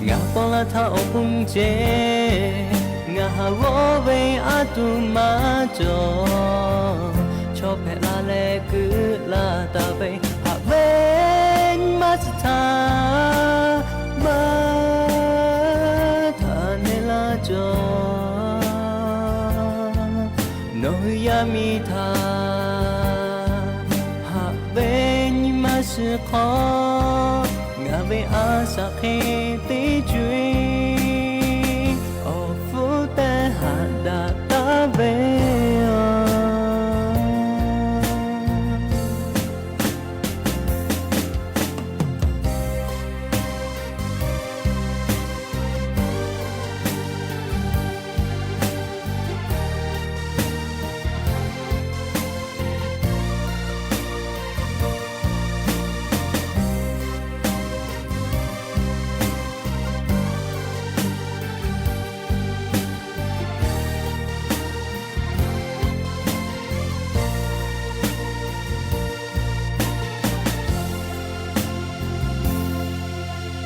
Ngaˬ paw la htaˇ awˬ pon ceˇ, ngaˬ haˍ g'awˇ ve aˉ tuˬ maˇ cawˬ. Chaw hpehꞈ la leh keu laˇ taˍ ve, haꞈ ve nyi ma suhˍ htaˇ maˇ htaꞈ neh laˇ cawˬ. Nawˬ hui yaˇ miˇ htaꞈ haꞈ ve nyi ma suhˍ hk'aw, ngaˬ ve a shaꞈ hk'e teˇ co-e awˬ hpfuhˇ teˇ haꞈ daꞈ taˍ ve yoˬ.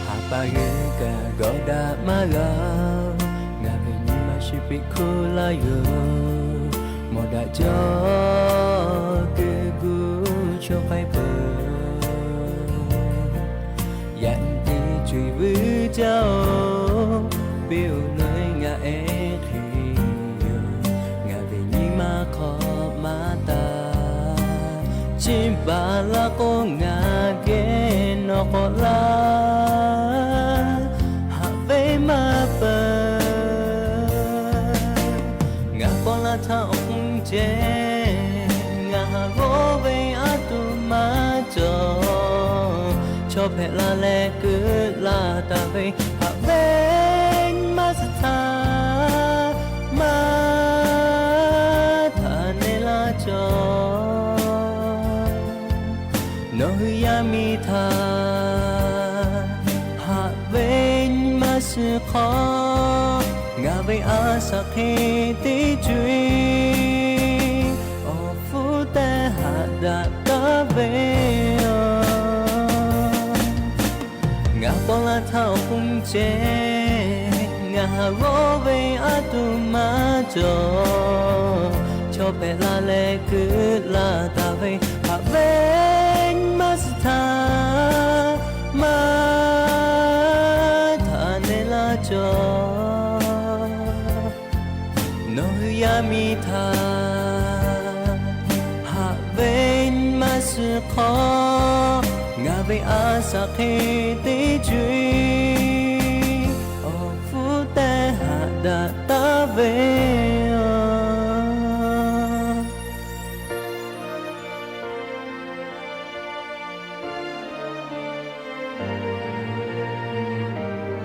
Haˍ pa g'uiˬ kaꞈ g'awˬ daꞈ maˇ g'a, ngaˬ ve nyi ma shiˍ piˇ hkuˇ laˇ yoˬ. Mawˬ daꞈ jaw kuiˬ gu chaw k'ai peuˬ. Yaꞈ nyi teˇ co-e vuiˇ jaˇ-oˬ, piˇ-oˬ leh ngaˬ ehˉ hk'e yoˬ. Ngaˬ ve nyi ma hk'aw maˇ taˍ, chi baˬ laˇ k'o ngaˬ geh nawˬ k'awꞈ laˇ, haꞈ ve maˇ peuˬ. Eˬ, ngaˬ haˍ g'awˇ ve aˉ tuˬ maˇ cawˬ. Chaw hpehꞈ la leh keuˆ la taˍ ve haꞈ venˇ maˇ suh htaˇ, maˇ htaꞈ neh laˇ cawˬ. Nawˬ hui yaˇ miˇ htaꞈ haꞈ venˇ maˇ suh hk'aw, ngaˬ ve a shaꞈ hk'e teˇ co-eˬ awˬ hpfuhˇ teˇ haꞈ daꞈ taˉ ve yoˬ. Ngaˬ paw la htaˇ awˬ hk'oˆ ceh, ngaˬ haˍ g'awˇ ve aˉ tuˬ maˇ cawˬ. Chaw hpehꞈ la leh keuˆ la taˍ ve haꞈ venˇ maˇ suh htaˇ, maˇ htaꞈ neh laˇ cawˬ. Nawˬ hui yaˇ miˇ htaꞈ haꞈ venˇ maˇ suh hk'aw, ngaˬ ve a shaꞈ hk'e teˇ co-eˬ awˬ hpfuhˇ teˇ haꞈ daꞈ taˉ ve yoˬ.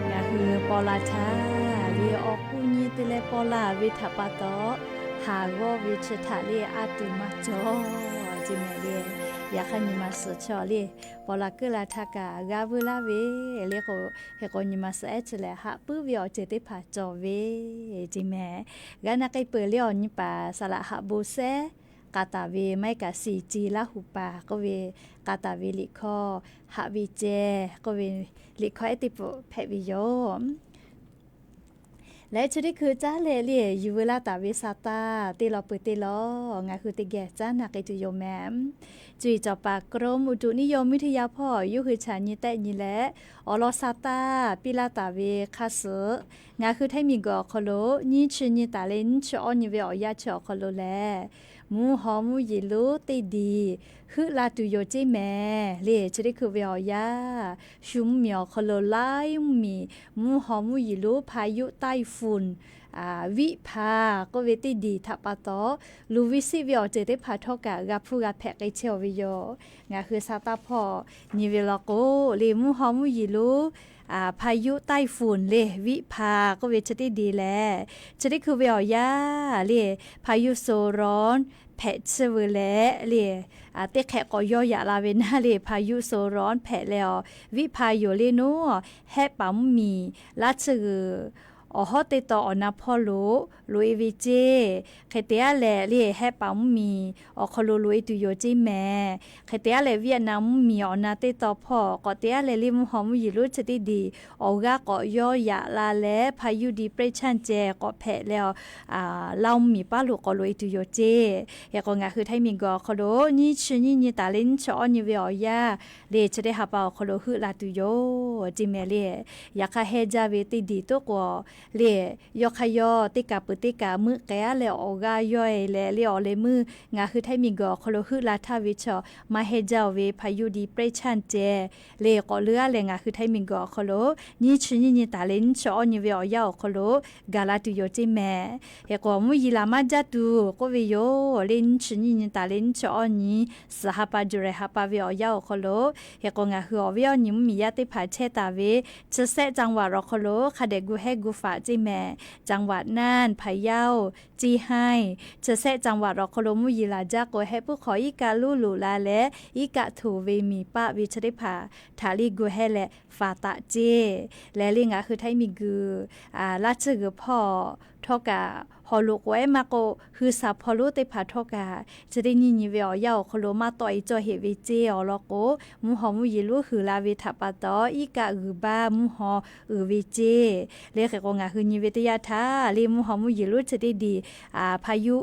Ngaˬ hui paw la htaˇ ve awˬ k'uˇ nyi te leh paw la ve htaꞈ pa taw, haˍ g'awˇ ve chi htaꞈ le a tuˬ maˇ cawˬ ce mehˍ le. Yaꞈ hk'aˇ nyi ma suhˍ chaw le, paw la keuˆ la htaˇ kaꞈ g'a vuiˇ laˇ ve le k'o, hk'e k'o nyi ma suhˍ ehˉ chi lehˬ haꞈ puiˉ ve awˬ ceuˬ teˇ hpaˍ cawˬ ve ce mehˍ. G'a na k'ai peuˬ le awˬ nyi paˍ saˍ laꞈ haꞈ bon sehˉ k'a taˍ ve maˇ heˆ kaꞈ siˍ ci Laˇ hu paˍ k'oˆ ve k'a taˍ ve liꞈ hkawˇ, haꞈ ve ceh k'oˆ ve liꞈ hkawˇ ehˉ teˇ pfuhˍ hpehꞈ ve yoˬ. Leh chi teˇ hkui caˉ leh le yuˬ veu laˇ taˍ ve sa taˇ teˇ law peuˬ teˇ law ngaˬ hui teˇ geh caˉ na k'ai tuˬ yoˬ mehˍ. Cuˇ yiˍ cawˬ paˍ กรมอุตุนิยมวิทยา hpawˇ yawˇ hui chaꞈ nyi tehˆ nyi leh, awˬ lawn sa taˇ piˇ laˇ taˍ ve hk'a suhˍ, ngaˬ hui Htaiˇ miˬguiˬ awˬ hk'aw lo nyiˇ chi nyi taˍ leh nyiˇ chi awˇ nyi ve awˬ yanˇ chi awˬ hk'aw lo lehˬ, mvuhˇ haw mvuhˇ yeˬ lonˉ teˇ diˬ heuˆ la tuˬ yoˬ ceˇ mehˍ le. Chi teˇ hkui ve awˬ yanˇ, shu mvuhˇ miˬ awˬ hk'aw lo laiˉ mvuhˇ miˬ mvuhˇ haw mvuhˇ yeˬ lonˉ พายุไต้ฝุ่น Viˆ hpa k'oˆ ve teˇ diˬ htaꞈ pa taw, luˬ ve siˆ ve awˬ ceuˬ teˇ hpaˍ htawˇ kaꞈ g'a hpuˇ g'a hpehꞈ k'ai chehˇ ve yoˬ. Ngaˬ hui sa taˇ hpawˇ nyi ve law k'o le, mvuhˇ haw mvuhˇ yeˬ lonˉ พายุไต้ฝุ่น le Viˆ hpa k'oˆ ve chi teˇ diˬ lehˬ, chi teˇ hkui ve awˬ yanˇ le พายุโซนร้อน hpehꞈ tsuhˇ veu leh le, teˇ hk'ehꞈ k'awꞈ yawˇ yaꞈ la ve naˇ le พายุโซนร้อน hpehꞈ leh awˬ Viˆ hpa yoˬ le naˉ, Hehˆ paˍ mvuhˇ miˬ laˇ tsuhˇ g'uiˬ awˬ hawˉ teˇ taw awˬ na hpawˇ lo loꞈ-e ve ceˇ. Hk'e te aˉ leh le Hehˆ paˍ mvuhˇ miˬ awˬ hk'aw lo loꞈ-e tuˬ yoˬ ceˇ mehˍ. Hk'e te aˉ leh Vietnam mvuhˇ miˬ awˬ na teˇ taw hpawˇ k'awꞈ te aˉ leh le mvuhˇ haw mvuhˇ yeˬ lonˉ chi teˇ diˬ awˬ g'aˇ k'awꞈ yawˇ yaꞈ la leh พายุ depression ceh k'awꞈ hpehꞈ leh awˬ, Laˇ mvuhˇ miˬ paˉ lo k'awꞈ loꞈ-e tuˬ yoˬ ceˇ. Hk'e k'o ngaˬ hui Htaiˇ miˬguiˬ awˬ hk'aw lo nyiˇ chi nyiˇ nyi taˍ leh nyiˇ chi awˇ nyi ve awˬ yanˇ le chi teˇ ha pa awˬ hk'aw lo heuˆ la tuˬ yoˬ ceˇ mehˍ le. Yaꞈ hk'aˇ hehˇ jaˇ ve teˇ diˬ toˉ k'o le, yawˇ hk'aˇ yawˇ teˇ kaˬ peuˬ teˇ kaˬ meuˆ k'ai aˉ leh awˬ g'aˇ yawˇ-e leh le awˬ leh meuˇ ngaˬ hui Htaiˇ miˬguiˬ awˬ hk'aw lo heuˆ la htaˇ ve chaw maˇ hehˇ jaˇ-oˬ ve พายุ depression ceh le k'awꞈ leuˉ aˉ leh ngaˬ hui Htaiˇ miˬguiˬ awˬ hk'aw lo nyiˇ chi nyiˇ nyi taˍ leh nyiˇ chi awˇ nyi ve awˬ yanˇ awˬ hk'aw lo gaˬ la tuˬ yoˬ ceˇ mehˍ. Hk'e k'o mvuhˇ yeˬ laˬ maˇ jaˇ tuˬ k'oˆ ve yoˬ le, nyiˇ chi nyiˇ nyi taˍ leh nyiˇ chi awˇ nyi suhˍ ha pa July ha pa ve awˬ yanˇ awˬ hk'aw lo, hk'e k'o ngaˬ hui awˬ viˉ awˬ nyi mvuhˇ miˬ yaˇ teˇ hpaˍ chehˇ taˍ ve chi sehˆ จังหวัด awˬ hk'aw lo hk'a dehꞈ gu hehˇ gu faꞈ ceˇ mehˍ. จังหวัดน่าน พะเยา เชียงราย chi sehˆ จังหวัด awˬ hk'aw lo mvuhˇ yeˬ laˬ jaˇ k'o hehˆ puiˉ hk'aw iˉ kaˆ luˉ loꞈ la leh iˉ kaˆ htoꞈ ve miˬ paˆ ve chi teˇ hpaˍ htaꞈ le gu hehˇ leh faˍ taꞈ ceˇ. Lehˬ le ngaˬ hui Htaiˇ miˬguiˬ laˇ tsuhˇ g'uiˬ hpawˇ htawˇ kaꞈ, haw loꞈ k'oꞈ ehˉ maˇ k'oˆ, hui shaˍ hpaw lonˉ teˇ hpaˍ htawˇ kaꞈ, chi teˇ nyiˇ nyi ve awˬ yanˇ awˬ hk'aw lo maˇ tawˆ-e cawˇ heꞈ ve ceˇ awˬ lawn k'o, mvuhˇ haw mvuhˇ yeˬ lonˉ huiˍ la ve htaꞈ pa taw iˉ kaˆ g'uiˬ baˇ mvuhˇ haw uiˍ ve ceˇ. Le hk'e k'o ngaˬ hui nyi ve teˇ yanˇ htaˇ le mvuhˇ haw mvuhˇ yeˬ lonˉ chi teˇ diˬ พายุ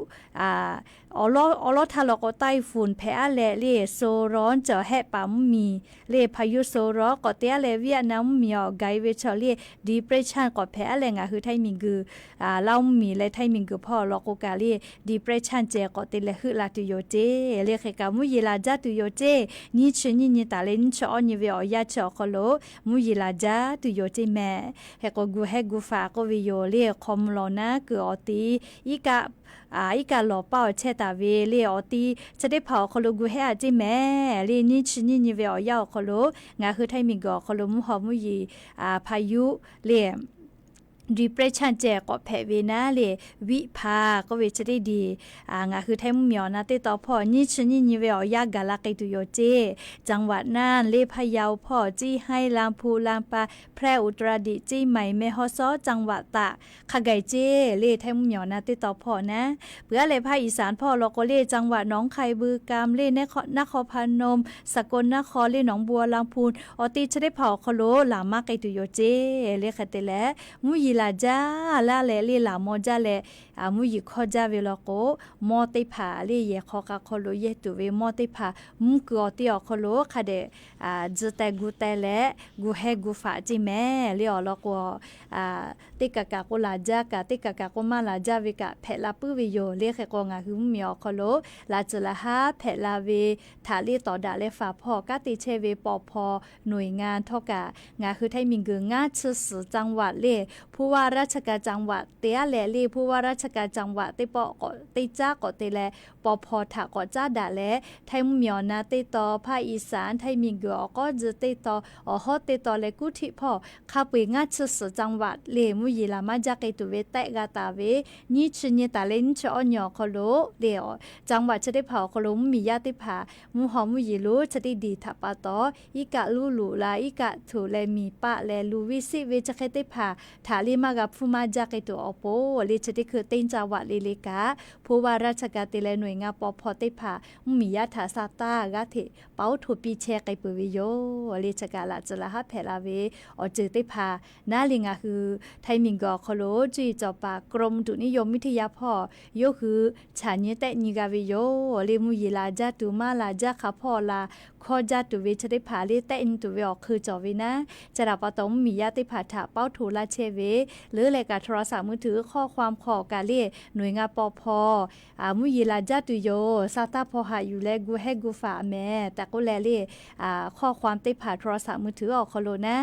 awˬ lawˉ htaˇ law k'o ไต้ฝุ่น hpehꞈ aˉ leh le โซนร้อน cawˬ hehˆ paˍ mvuhˇ miˬ le พายุโซนร้อน k'awꞈ te aˉ leh Vietnam mvuhˇ miˬ awˬ gaˬ-e ve chaw le depression k'awꞈ hpehꞈ aˉ leh ngaˬ hui Htaiˇ miˬguiˬ Laˇ oˇ miˬ leh htaiˇ miˬ guiˬ hpawˇ awˬ lawn k'o kaꞈ le depression ceh k'awꞈ te leh heuˆ la tuˬ yoˬ ceˇ. Le hk'e kaꞈ mvuhˇ yeˬ laˬ jaˇ tuˬ yoˬ ceˇ. Nyiˇ chi nyiˇ nyi taˍ leh nyiˇ chi awˇ nyi ve awˬ yanˇ chi awˬ hk'aw lo mvuhˇ yeˬ laˬ jaˇ tuˬ yoˬ ceˇ mehˍ. Hk'e k'o gu hehˉ gu faˍ k'oˆ ve yoˬ le hk'aw mvuh lawˬ naˉ kuiˬ awˬ ti iˉ kaˆ iˉ kaˆ lawˬ paˇ awˬ chehˇ taˍ ve le awˬ ti chi teˇ hpaˍ awˬ hk'aw lo gu hehˉ a ceˇ mehˍ. Le nyiˇ chi nyiˇ nyi ve awˬ yanˇ awˬ hk'aw lo ngaˬ hui htaiˇ miˬ guiˬ awˬ hk'aw lo mvuhˇ haw mvuhˇ yeˬ hpaˍ yuˇ le depression ceh k'awꞈ hpehꞈ ve naˉ le, viˆ hpaˍ k'oˆ ve chi teˇ diˬ ngaˬ hui htaiˇ mvuhˇ miˬ awˬ na teˇ taw hpawˇ nyiˇ chi nyiˇ nyi ve awˬ yanˇ gaˬ la k'ai tuˬ yoˬ ceˇ. จังหวัดน่าน le, พะเยา hpawˇ, เชียงราย ลำพูน ลำปาง แพร่ อุตรดิตถ์ เชียงใหม่ แม่ฮ่องสอน จังหวัดตาก hk'a gaˬ ceˇ le htaiˇ mvuhˇ miˬ awˬ na teˇ taw hpawˇ naˉ. Peuˬ aˉ leh hpaˇ อีสาน hpawˇ awˬ lawn k'o le จังหวัดหนองคาย บึงกาฬ le, นครพนม สกลนคร le, หนองบัวลำพู awˬ ti chi teˇ hpaˍ awˬ hk'aw lo laˬ maˇ k'ai tuˬ yoˬ ceˇ. Le hk'e te leh mvuhˇ yeˬ laˬ jaˇ laˇ leh le laˬ maw jaˇ leh mvuhˇ yeˬ hkawˇ jaˇ ve law k'o, mawˇ teˇ hpaˍ le yehˬ hk'aw k'a hk'aw lo yehˇ tuˬ ve mawˇ teˇ hpaˍ mvuhˇ kuiˬ awˬ ti awˬ hk'aw lo hk'a dehꞈ tcuh teh gu teh leh gu hehˉ gu faˍ ceˇ mehˍ le awˬ lawn k'o, teˇ kaˬ kaꞈ k'o laˬ jaˇ kaꞈ teˇ kaˬ kaꞈ k'o maˇ laˬ jaˇ ve kaꞈ hpehꞈ la puiˉ ve yoˬ. Le hk'e k'o ngaˬ hui mvuhˇ miˬ awˬ hk'aw lo laꞈ tcuh laˬ haˉ hpehꞈ la ve htaꞈ le tawˍ daꞈ leh faˍ hpawˇ kanˉ te chehˇ ve paw hpaw หน่วยงาน htawˇ kaꞈ ngaˬ hui htaiˇ miˬ guiˬ ngaˇ chi suhˍ จังหวัด le, ผู้ว่าราชการจังหวัด te aˉ leh le ผู้ว่าราชการจังหวัด teˇ pawˆ k'awꞈ teˇ caˉ k'awꞈ te leh paw hpaw htaꞈ k'awꞈ caˉ daꞈ leh htaiˇ mvuhˇ miˬ awˬ na teˇ taw hpaˇ อีสาน htaiˇ miˬ guiˬ awˬ k'awˉ tcuh teˇ taw awˬ hawˉ teˇ taw leh kuˉ htiˆ hpawˇ hk'a peu eˬ ngaˇ chi suhˍ จังหวัด le mvuhˇ yeˬ laˬ maˇ jaˇ k'ai tuˬ ve tehˆ g'a taˍ ve nyiˇ chi nyi taˍ leh nyiˇ chi awˇ nyi awˬ hk'aw lo le จังหวัด chi teˇ hpaˍ awˬ hk'aw lo mvuhˇ miˬ yaˇ teˇ hpaˍ mvuhˇ haw mvuhˇ yeˬ lonˉ chi teˇ diˬ htaꞈ pa taw iˉ kaˆ luˉ loꞈ la iˉ kaˆ htuꞈ leh miˬ paˆ leh luˬ ve seˆ ve chi hk'e teˇ hpaˍ htaꞈ le maˇ g'a hpfuhˇ maˇ jaˇ k'ai tuˬ awˬ pon le chi teˇ hkui teˇ จังหวัด le le kaꞈ ผู้ว่าราชการ te leh หน่วยงาน paw hpaw teˇ hpaˍ mvuhˇ miˬ yaˇ htaꞈ sa taˇ g'aˇ hteꞈ เป่าထုတ် piˇ chehˇ k'ai peuˬ ve yoˬ. Le chi kaꞈ laꞈ tcuh laˬ haˉ hpehꞈ la ve awˬ ceuˬ teˇ hpaˍ naˉ le ngaˬ hui htaiˇ miˬ guiˬ awˬ hk'aw lo cuˇ yiˍ cawˬ paˍ กรมอุตุนิยมวิทยา hpawˇ yawˇ hui chaꞈ nyi tehˆ nyi g'a ve yoˬ. Le mvuhˇ yeˬ laˬ jaˇ tuˬ maˇ laˬ jaˇ hk'a hpawˇ la hkawˇ jaˇ tuˬ ve chi teˇ hpaˍ le tehˆ nyi tuˬ ve awˬ hk'eun cawˬ ve naˉ, chi htaꞈ pa taw mvuhˇ miˬ yaˇ teˇ hpaˍ htaꞈ เป่าထုတ် laˇ chehˇ ve leuˉ leh kaꞈ โทรศัพท์มือถือ ข้อความ hk'aw kaꞈ le หน่วยงาน paw hpaw mvuhˇ yeˬ laˬ jaˇ tuˬ yoˬ, sa taˇ hpaw haꞈ yuˬ leh gu hehˉ gu faˍ mehˍ tehꞈ k'oˆ leh le ข้อความ teˇ hpaˍ โทรศัพท์มือถือ awˬ hk'aw lo naˉ,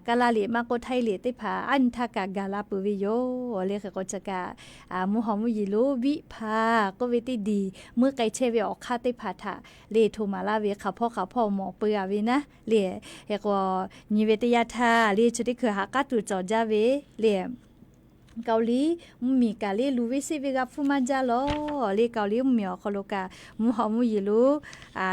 Kaˇlaˇ liꞈ maˇ k'oˆ Htaiˇ liꞈ teˇ hpaˍ aˉ nyi htaˇ kaꞈ gaˬ la peuˬ ve yoˬ. Le hk'e k'o chi kaꞈ mvuhˇ haw mvuhˇ yeˬ lonˉ viˆ hpaˍ k'oˆ ve teˇ diˬ meuˇ k'ai chehˇ ve awˬ hk'aˇ teˇ hpaˍ htaꞈ le hto maˍ laˇ ve hk'a hpawˇ hk'a hpawˇ mawˬ peu a ve naˉ le. Hk'e k'o nyi ve teˇ yanˇ htaˇ le chi teˇ hkui ha k'aˉ tuˬ cawˬ jaˇ ve le เกาหลี mvuhˇ miˬ kaꞈ le luˬ ve seˆ ve g'a hpfuhˇ maˇ jaˇ lawˬ. Le เกาหลี mvuhˇ miˬ awˬ hk'aw lo kaꞈ mvuhˇ haw mvuhˇ yeˬ lonˉ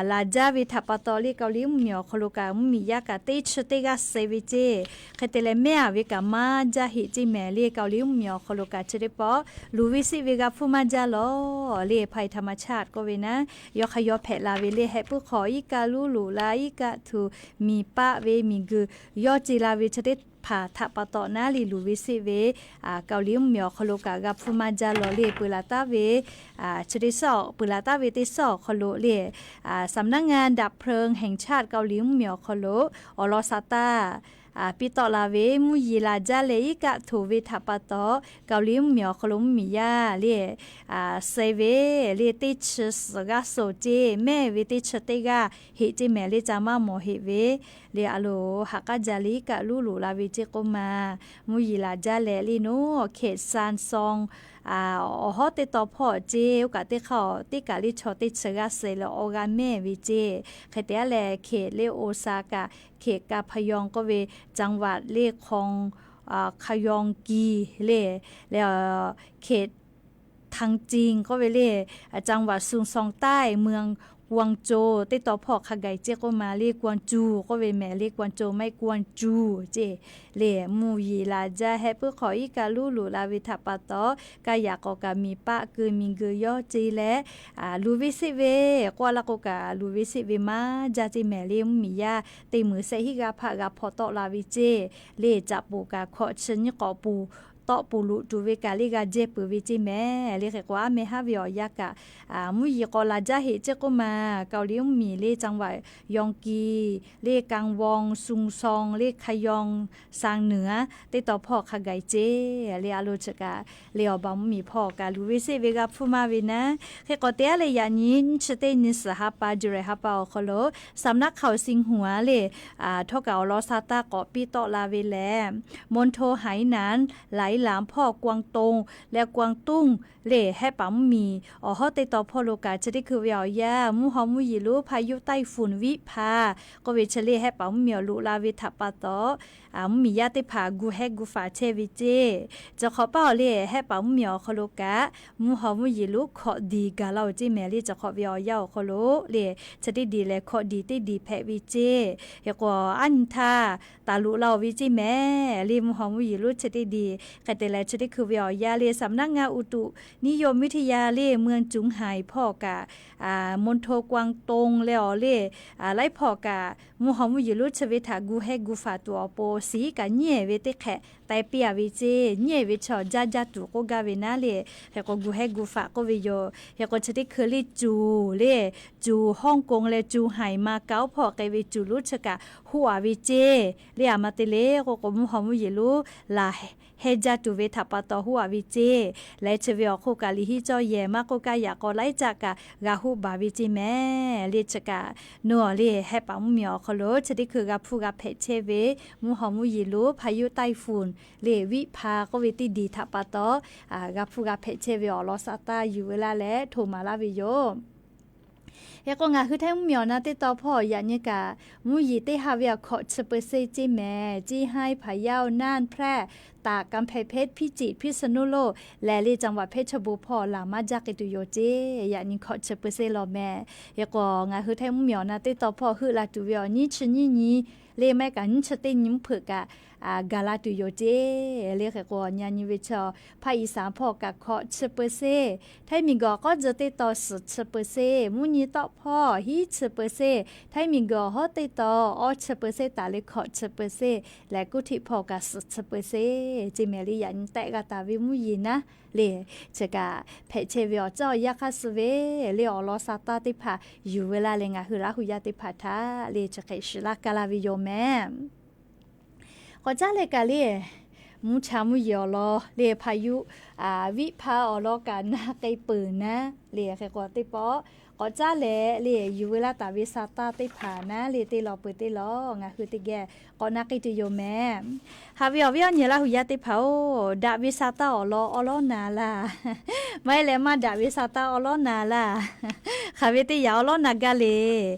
laˬ jaˇ ve htaꞈ pa taw le เกาหลี mvuhˇ miˬ awˬ hk'aw lo kaꞈ mvuhˇ miˬ yaˇ kaꞈ teˇ chi teˇ g'aˇ suh ve ceˇ. Hk'e te leh mehˉ a ve kaꞈ maˇ jaˇ heꞈ ceˇ mehˍ le เกาหลี mvuhˇ miˬ awˬ hk'aw lo kaꞈ chi teˇ pawˆ luˬ ve seˆ ve g'a hpfuhˇ maˇ jaˇ lawˬ. Le ภัยธรรมชาติ k'oˆ ve naˉ yawˇ hk'a yaw hpehꞈ la ve le heh puiˉ hk'aw iˉ kaˆ luˉ loꞈ la iˉ kaˆ htuꞈ miˬ paˆ ve miˬ guiˬ yawˇ ce la ve chi teˇ hpaˍ htaꞈ pa taw naˉ le luˬ ve seˆ ve เกาหลี mvuhˇ miˬ awˬ hk'aw lo kaꞈ g'a hpfuhˇ maˇ jaˇ lawˬ le peuˬ laˬ taˉ ve chi teˇ suhˉ peuˬ laˬ taˍ ve teˇ suhˉ awˬ hk'aw lo le สำนักงานดับเพลิงแห่งชาติ เกาหลี mvuhˇ miˬ awˬ hk'aw lo awˬ lawn sa taˇ piˇ tawˆ la ve mvuhˇ yeˬ laˬ jaˇ leh iˉ kaˆ htoꞈ ve htaꞈ pa taw เกาหลี mvuhˇ miˬ awˬ hk'aw lo mvuhˇ miˬ yaˇ le suh ve le teˇ chi suhˍ g'aˇ suh ceˇ mehˉ ve teˇ chi teˇ g'aˇ heꞈ ceˇ mehˍ le ca maˇ mawˬ heꞈ ve le a loˍ ha k'aˉ jaˇ le iˉ kaˆ luˉ loꞈ la ve ceˇ k'oˆ ma mvuhˇ yeˬ laˬ jaˇ leh le naˉ เขตซานซอง awˬ hawˉ teˇ taw hpawˇ ceˇ oˇ kaꞈ teˇ hk'aˇ teˇ kaꞈ le chaw teˇ chi g'aˇ suh leh awˬ g'aˇ mehˉ ve ceˇ. Hk'e te aˉ leh เขต le Oˍsaˍkaˍ เขต กาพะยอง k'oˆ ve จังหวัด le คอง Kayonki le le เขต Tangching k'oˆ ve le จังหวัด Suncheon ใต้ เมือง Gwangju teˇ taw hpawˇ hk'a gaˬ ceˇ k'oˆ ma le Gwangju k'oˆ ve mehˍ le Gwangju maˇ heˆ Gwangju ceˇ. Le mvuhˇ yeˬ laˬ jaˇ heh puiˉ hk'aw iˉ kaˆ luˉ loꞈ la ve htaꞈ pa taw kaˇ yaꞈ k'awꞈ kaꞈ miˬ paˆ keu miˬ guiˬ yawˇ ce leh luˬ ve seˆ ve k'oˆ a laˇ k'o kaꞈ luˬ ve seˆ ve maˇ jaˇ ceˇ mehˍ le mvuhˇ miˬ yaˇ teˇ meunˍ sehˆ hiˆ g'aˇ hpaˆ g'a hpaw tawˆ la ve ceˇ. Le caꞈ poˍ kaꞈ hkawꞈ chi nyiˇ k'awꞈ poˍ tawˆ poˬ loꞈ tuˬ ve kaꞈ le g'a jehˇ peuˬ ve ceˇ mehˍ le. Hk'e k'o, aˉ meh haˉ ve awˬ yanˇ kaꞈ, mvuhˇ yeˬ k'awꞈ laˬ jaˇ heꞈ ceˇ k'oˆ ma, Kaoˍliˍ mvuhˇmiˬ le จังหวัด Yeungki, le Kangwon, Sungsong, le Khayaw, Sangneu aˉ teˇ taw hpawˇ hk'a gaˬ ceˇ le. A lo chi kaꞈ le awˬ baˬ mvuhˇmiˬ hpawˇ kaꞈ luˬ ve seˆ ve g'a hpfuhˇ maˇ ve naˉ. Hk'e k'o, teˇ aˉ leh yaꞈ nyi nyiˇ chi teˇ nyi suhˍ ha pa, July ha pa awˬ hk'aw lo สำนักข่าว Xinhua le htawˇ kaꞈ awˬ lawn sa taˇ k'awꞈ piˇ tawˆ la ve lehˬ, มณฑล Hainan, Lailan hpawˇ กวางตง leh กวางตุ้ง le hehˆ paˍ mvuhˇmiˬ awˬ hawˉ teˇ taw hpawˇ lo kaꞈ chi teˇ hkui ve awˬ yanˇ mvuhˇ haw mvuhˇ yeˬ lonˉ พายุไต้ฝุ่น Viˉ hpa k'oˆ ve chi le hehˆ paˍ mvuhˇmiˬ awˬ loꞈ la ve htaꞈ pa taw, mvuhˇmiˬ yaˇ teˇ hpaˍ gu hehˉ gu faˍ chehˇ ve ceˇ. Chi hk'awꞈ paˇ awˬ le hehˆ paˍ mvuhˇmiˬ awˬ hk'aw lo kaꞈ mvuhˇ haw mvuhˇ yeˬ lonˉ hkawꞈ diˬ gaˬ la-oˬ ceˇ mehˍ le. Chi hk'awꞈ ve awˬ yanˇ awˬ hk'aw lo le chi teˇ diˬ lehˬ hkawꞈ diˬ teˇ diˬ hpehꞈ ve ceˇ. Hk'e k'o, aˉ nyi htaˇ taˍ loꞈ la-oˬ ve ceˇ mehˍ le. Mvuhˇ haw mvuhˇ yeˬ lonˉ chi teˇ diˬ hk'e te leh chi teˇ hkui ve awˬ yanˇ le สำนักงานอุตุนิยมวิทยา le เมืองเจียงไฮ้ hpawˇ kaꞈ มณฑลกวางตง leh awˬ le laiˉ hpawˇ kaꞈ mvuhˇ haw mvuhˇ yeˬ lonˉ chi ve htaꞈ gu hehˉ gu faˍ tuˬ awˬ pon siˉ kaꞈ nyiˉ ehˍ ve teˇ hk'ehꞈ taiˍ piˇ-a ve ceˇ. Nyiˉ ehˍ ve chaw jaˇ jaˇ tuˬ k'oˆ gaˇ ve naˉ le. Hk'e k'o, gu hehˉ gu faˍ k'oˆ ve yoˬ. Hk'e k'o, chi teˇ hkui le cuˬ le, cuˬ Hawˇ kong leh cuˬ haiˬ ma kaoˉ hpawˇ k'ai ve cuˬ lonˉ chi kaꞈ hoˆ-a ve ceˇ le. A ma te le k'oˆ k'o, mvuhˇ haw mvuhˇ yeˬ lonˉ laˬ heh jaˇ tuˬ ve htaꞈ pa taw hoˆ-a ve ceˇ. Leh chi ve awˬ hk'oˆ kaꞈ liꞈ hiˉ cawˇ yehˬ maˇ k'oˆ kaˇ yaꞈ k'aw laiˉ caˆ kaꞈ g'a hoˆ baˬ ve ceˇ mehˍ le. Chi kaꞈ nawˬ le hehˆ paˍ mvuhˇmiˬ awˬ hk'aw lo chi teˇ hkui g'a hpfuhˇ g'a hpehꞈ chehˇ ve mvuhˇ haw mvuhˇ yeˬ lonˉ พายุไต้ฝุ่น le Viˉ hpa k'oˆ ve teˇ diˬ htaꞈ pa taw g'a hpfuhˇ g'a hpehꞈ chehˇ ve awˬ lawn sa taˇ yuˬ ve laˇ leh htoꞈ maˍ laˇ ve yoˬ. Hk'e k'o, ngaˬ hui Htaiˇ mvuhˇmiˬ awˬ na teˇ taw hpawˇ yaꞈ nyi kaꞈ mvuhˇ yeˬ teˇ ha ve awˬ hkawꞈ chi เปอร์เซ็นต์ ceˇ mehˍ. เชียงราย พะเยา น่าน แพร่ ตาก กำแพงเพชร พิจิตร พิษณุโลก leh le จังหวัดเพชรบูรณ์ hpawˇ laˬ maˇ jaˇ k'ai tuˬ yoˬ ceˇ. Yaꞈ nyi hkawꞈ chi เปอร์เซ็นต์ lawˬ mehˍ. Hk'e k'o, ngaˬ hui Htaiˇ mvuhˇmiˬ awˬ na teˇ taw hpawˇ heuˆ la tuˬ ve awˬ nyiˇ chi nyiˇ nyi le maˇ heˆ kaꞈ nyiˇ chi teˇ nyi mvuhˇ hpeuꞈ kaꞈ gaˬ la tuˬ yoˬ ceˇ. Le hk'e k'o, yaꞈ nyi ve chaw ภาคอีสาน hpawˇ kaꞈ hkawꞈ chi เปอร์เซ็นต์, Htaiˇ miˬguiˬ awˬ k'awˉ tcuh teˇ taw suhˍ chi เปอร์เซ็นต์, mvuhˇ nyi tawˆ hpawˇ hiˉ chi เปอร์เซ็นต์, Htaiˇ miˬguiˬ awˬ hawˉ teˇ taw awˇ chi เปอร์เซ็นต์ taˍ le hkawꞈ chi เปอร์เซ็นต์ leh กรุงเทพ hpawˇ kaꞈ suhˍ chi เปอร์เซ็นต์ ceˇ mehˍ le. Yaꞈ nyi tehˆ g'a taˍ ve mvuhˇ yeˬ naˉ le, chi kaꞈ hpehꞈ chehˇ ve awˬ ceuˬ awˬ yanˇ hk'aˇ suh ve le awˬ lawn sa taˇ teˇ hpaˍ yuˬ ve laˇ leh ngaˬ hui Laˇ hu yaˇ teˇ hpaˍ htaꞈ le chi hk'e shiˍ laˇ ka laˇ ve yoˬ mehˍ. K'awꞈ caˉ leh kaꞈ le, mvuhˇ cha mvuhˇ yeˬ awˬ lawn le พายุ Viˉ hpa awˬ lawn kaꞈ na k'ai peuˬ naˉ le. Hk'e k'o teˇ pawˆ k'awꞈ caˉ leh le yuˬ ve laˇ taˍ ve sa taˇ teˇ hpaˍ naˉ le teˇ lawn peuˬ teˇ lawn ngaˬ hui teˇ geh k'awꞈ na k'ai tuˬ yoˬ mehˍ. Haꞈ ve awˬ viˉ awˬ nyi Laˇ hu yaˇ teˇ hpaˍ-oˬ, daꞈ ve sa taˇ awˬ lawn awˉ lawˉ na laˇ, maˇ heˆ leh maˇ daꞈ ve sa taˇ awˉ lawˉ na laˇ. Hk'aˬ ve teˇ yanˇ awˉ lawˉ na gaˇ le.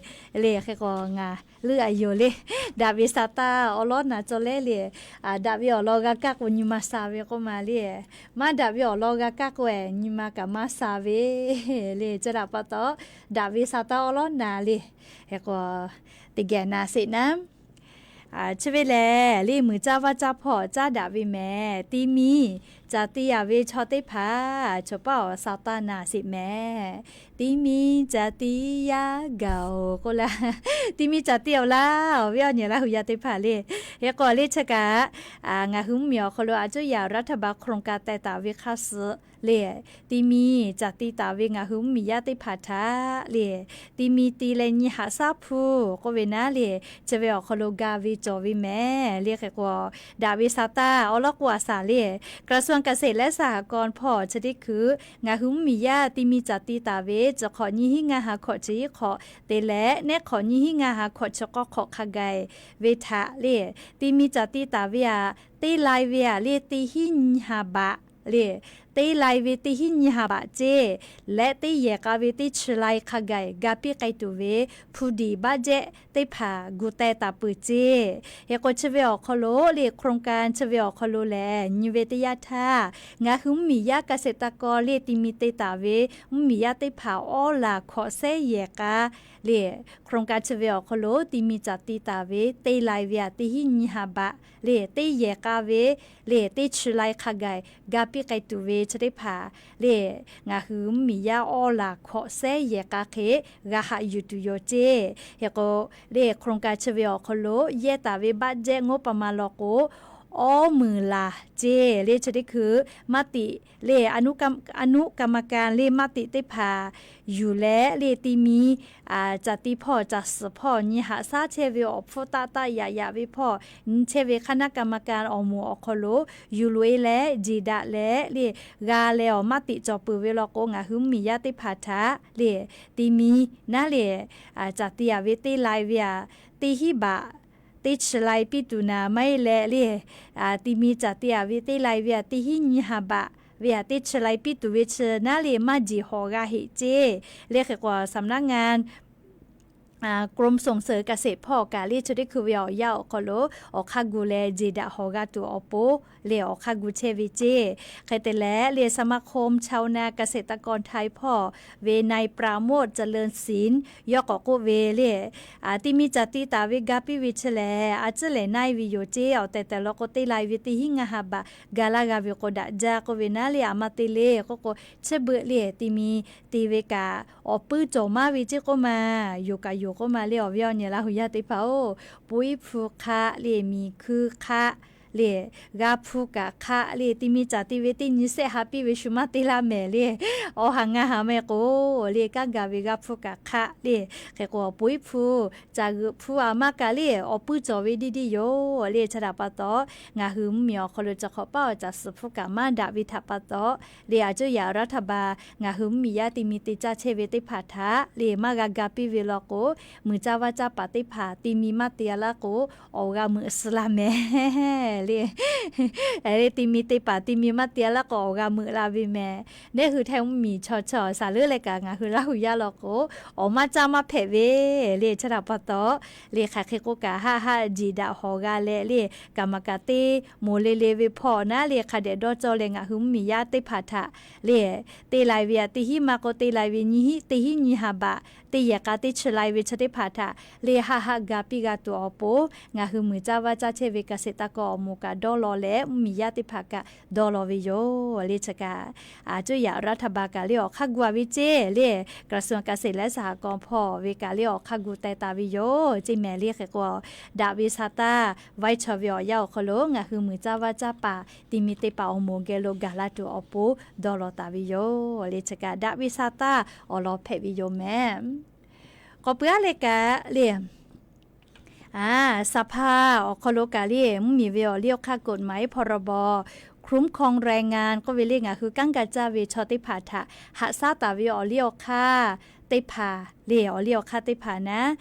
Le hk'e k'o, ngaˬ leuˆ a yoˬ le. Daꞈ ve sa taˇ awˉ lawˉ na cawˬ leh le, daꞈ ve awˬ lawn g'a kaˇ k'o nyi ma sha ve k'oˆ ma le. Maˇ daꞈ ve awˬ lawn g'a kaˇ k'o-e nyi ma kaꞈ maˇ sha ve le. Chi htaꞈ pa taw, daꞈ ve sa taˇ awˉ lawˉ na le. Hk'e k'o, teˇ geh na sheˍ naˉ. Chi ve lehˬ le, muiˬ caˇ vaˇ caˇ hpawˇ caˉ daꞈ ve mehˍ. Ti miˬ caˍ ti yaˍ ve chaw teˇ hpaˍ chawˬ paˇ awˬ sa taˇ na sheˍ mehˍ. Ti miˬ caˍ ti yaˇ gaˬ-oˬ k'oˆ laˇ. Ti miˬ caˍ ti awˬ laˇ awˬ viˉ awˬ nyi Laˇ hu yaˇ teˇ hpaˍ le. Hk'e k'o le chi kaꞈ, ngaˬ hui mvuhˇmiˬ awˬ hk'aw lo a cuˇ yaꞈ รัฐบาล โครงการ teh taˍ ve hk'aˇ suh le, ti miˬ caˍ ti taˍ ve ngaˬ hui mvuhˇmiˬ yaˇ teˇ hpaˍ htaꞈ le, ti miˬ ti leh nyi haꞈ shaˉ hpu k'oˆ ve naˉ le, chi ve awˬ hk'aw lo ga ve cawˬ ve mehˍ le. Hk'e k'o, daꞈ ve sa taˇ awˉ lawˉ k'oˆ a shaˍ le, กระทรวงเกษตรและสหกรณ์ hpawˇ chi teˇ hkui ngaˬ hui mvuhˇmiˬ yaˇ ti miˬ caˍ ti taˍ ve chi hk'awꞈ nyiˇ hinˉ ngaˇ ha hkawꞈ chi hiˉ hk'awꞈ te leh nehˉ hk'awꞈ nyiˇ hinˉ ngaˇ ha hkawꞈ chi k'awˇ hk'awꞈ hk'a gaˬ ve htaꞈ le, ti miˬ caˍ ti taˍ ve aꞈ teˇ lai ve aꞈ le teˇ hinˉ nyi ha baꞈ le, teˇ lai ve teˇ hinˉ nyi ha baꞈ ceˇ, leh teˇ yehˬ k'a ve teˇ chi lai hk'a gaˬ ga piˇ k'ai tuˬ ve hpu diˍ baˆ jehˆ teˇ hpaˍ gu teh taˍ peuˬ ceˇ. Hk'e k'o chi ve awˬ hk'aw lo le โครงการ chi ve awˬ hk'aw lo lehˬ nyi ve teˇ yanˇ htaˇ, ngaˬ hui mvuhˇmiˬ yaˇ เกษตรกร le ti miˬ te taˍ ve mvuhˇmiˬ yaˇ teˇ hpaˍ awˉ laˬ hkawꞈ sehˉ yehˬ k'a le, โครงการ chi ve awˬ hk'aw lo ti miˬ caˍ ti taˍ ve teˇ lai ve aꞈ teˇ hinˉ nyi ha baꞈ le, teˇ yehˬ k'a ve le teˇ chi lai hk'a gaˬ ga piˇ k'ai tuˬ ve chi teˇ hpaˍ le, ngaˬ hui mvuhˇmiˬ yaˇ awˉ laˬ hkawꞈ sehˉ yehˬ k'a hk'e g'a haꞈ yuˬ tuˬ yoˬ ceˇ. Hk'e k'o le โครงการ chi ve awˬ hk'aw lo yehˇ taˍ ve baˆ jehˆ งบประมาณ law k'o, awˉ meunˍ laˬ ceˇ le. Chi teˇ hkui maˇ tiꞈ le, อนุกรรมการ le maˇ tiꞈ teˇ hpaˍ yuˬ leh le ti mi caˬ ti hpawˇ caˬ suhˍ hpawˇ nyi haꞈ shaˉ chehˇ ve awˬ hpfuhˇ taˆ taˆ yaꞈ yaꞈ ve hpawˇ nyi chehˇ ve คณะกรรมการ awˬ moˍ awˬ hk'aw lo yuˬ loꞈ e leh jeˬ daꞈ leh le g'a leh awˬ maˇ tiꞈ cawˬ peuˬ ve law k'o, ngaˬ hui mvuhˇmiˬ yaˇ teˇ hpaˍ htaꞈ le ti mi naˉ le caˬ ti aˬ ve teˇ lai ve aꞈ teˇ hinˉ baꞈ teˇ chi lai piˇ tuˬ naˍ maˇ heˆ leh le ti mi caˬ ti aˬ ve teˇ lai ve aꞈ teˇ hinˉ nyi ha baꞈ ve aꞈ teˇ chi lai piˇ tuˬ ve chi naˉ le maˇ jeˬ hawˍ g'a heꞈ ceˇ le. Hk'e k'o สำนักงาน กรมส่งเสริมเกษตร hpawˇ kaꞈ le chi teˇ hkui ve awˬ yanˇ awˬ hk'aw lo awˬ hk'aˇ gu leh jeˬ daꞈ hawˍ g'a tuˬ awˬ pon le awˬ hk'aˇ gu chehˇ ve ceˇ. Hk'e te leh le สมาคมชาวนาเกษตรกรไทย hpawˇ ve นายปราโมท เจริญศิลป์ yawˇ k'awꞈ k'oˆ ve le, ti mi caˬ ti taˍ ve ga piˇ ve chi lehˬ, a ciˉ lehˬ naˇ e ve yoˬ ceˇ. Awˬ tehˬ tehˬ law k'o, teˇ lai ve teˇ hinˉ ngaˇ ha baꞈ ga laˇ g'a ve k'o, daꞈ jaˇ k'oˆ ve naˉ le, a maˇ te le k'oˆ k'o, chi beuꞈ le ti mi te ve kaꞈ awˬ puiˇ cawˬ maˇ ve ceˇ k'oˆ ma, yoˬ kaꞈ yoˬ k'oˆ ma le. Awˬ viˉ awˬ nyi Laˇ hu yaˇ teˇ hpaˍ-oˬ, puiˉ hpu hk'aˆ le, miˬ hkuiˇ hk'aˆ le, g'a hpu kaꞈ hk'aˆ le, ti mi caˬ ti ve teˇ nyi sehˆ ha piˇ ve shu maˇ te laˇ mehˍ le. Awˬ ha ngaˇ ha maˇ heˆ k'o le, kanˉ ga ve g'a hpu kaꞈ hk'aˆ le. Hk'e k'o, puiˉ hpu, caˬ g'euꞈ hpu a maˇ kaꞈ le, awˬ puiˇ cawˬ ve diˇ diˇ yoˬ le. Chi htaꞈ pa taw, ngaˬ hui mvuhˇmiˬ awˬ hk'aw lo chi hk'awꞈ paˉ awˬ caˬ suhˍ hpu kaꞈ maˇ daꞈ ve htaꞈ pa taw le, a cuˇ yaꞈ รัฐบาล ngaˬ hui mvuhˇmiˬ yaˇ ti mi te caˇ chehˇ ve teˇ hpaˍ htaꞈ le maˇ g'a ga piˇ ve law k'o, muiˬ caˇ vaˇ caˇ paˍ teˇ hpaˍ ti mi maˇ te a laˇ k'o, awˬ g'a meuꞈ suh la mehˍ le. Ti mi te paˍ ti mi maˇ te a laˇ k'o, awˬ g'a meuꞈ la ve mehˍ. Neˇ hui htaiˇ mvuhˇmiˬ chaw chaw shaˍ leuˉ leh kaꞈ ngaˬ hui Laˇ hu yaˇ law k'o, awˬ maˇ caˇ maˇ hpehꞈ ve le. Chi htaꞈ pa taw le, hk'aˬ hk'e k'oˆ kaꞈ haˆ haˆ jeˬ daꞈ hawˍ g'a leh le, กรรมการ te moˍ le le ve hpawˇ naˉ le hk'a dehꞈ dawˇ cawˇ leh ngaˬ hui mvuhˇmiˬ yaˇ teˇ hpaˍ htaꞈ le, teˇ lai ve aꞈ teˇ hinˉ maˇ k'o, teˇ lai ve nyi hinˉ, teˇ hinˉ nyi ha baꞈ, teˇ yehˬ k'a teˇ chi lai ve chi teˇ hpaˍ htaꞈ le haˆ haˆ ga piˇ g'a tuˬ awˬ pon, ngaˬ hui muiˬ caˇ vaˇ caˇ chehˇ ve เกษตรกร awˬ moˍ kaꞈ dawˇ law leh, mvuhˇmiˬ yaˇ teˇ hpaˍ kaꞈ dawˇ law ve yoˬ le. Chi kaꞈ a cuˇ yaꞈ รัฐบาล kaꞈ le awˬ hk'aˇ gu a ve ceˇ le, กระทรวงเกษตรและสหกรณ์ hpawˇ ve kaꞈ le awˬ hk'aˇ gu teh taˍ ve yoˬ ceˇ mehˍ le. Hk'e k'o, daꞈ ve sha taˇ ไว้ chaw ve awˬ yanˇ awˬ hk'aw lo ngaˬ hui muiˬ caˇ vaˇ caˇ paˍ ti mi te paˍ awˬ moˍ geh lo gaˬ la tuˬ awˬ pon dawˇ law taˍ ve yoˬ le. Chi kaꞈ daꞈ ve sha taˇ awˬ lawn hpehꞈ ve yoˬ mehˍ. K'awꞈ pui aˉ le kaꞈ le สภา awˬ hk'aw lo kaꞈ le mvuhˇmiˬ ve awˬ liˇ awˬ hk'aˇ กฎหมาย พรบ คุ้มครองแรงงาน k'oˆ ve le, ngaˬ hui kanˉ ga caˇ ve chaw teˇ hpaˍ htaꞈ haꞈ shaˉ taˍ ve awˬ liˇ awˬ hk'aˇ teˇ hpaˍ le, awˬ liˇ awˬ hk'aˇ teˇ hpaˍ naˉ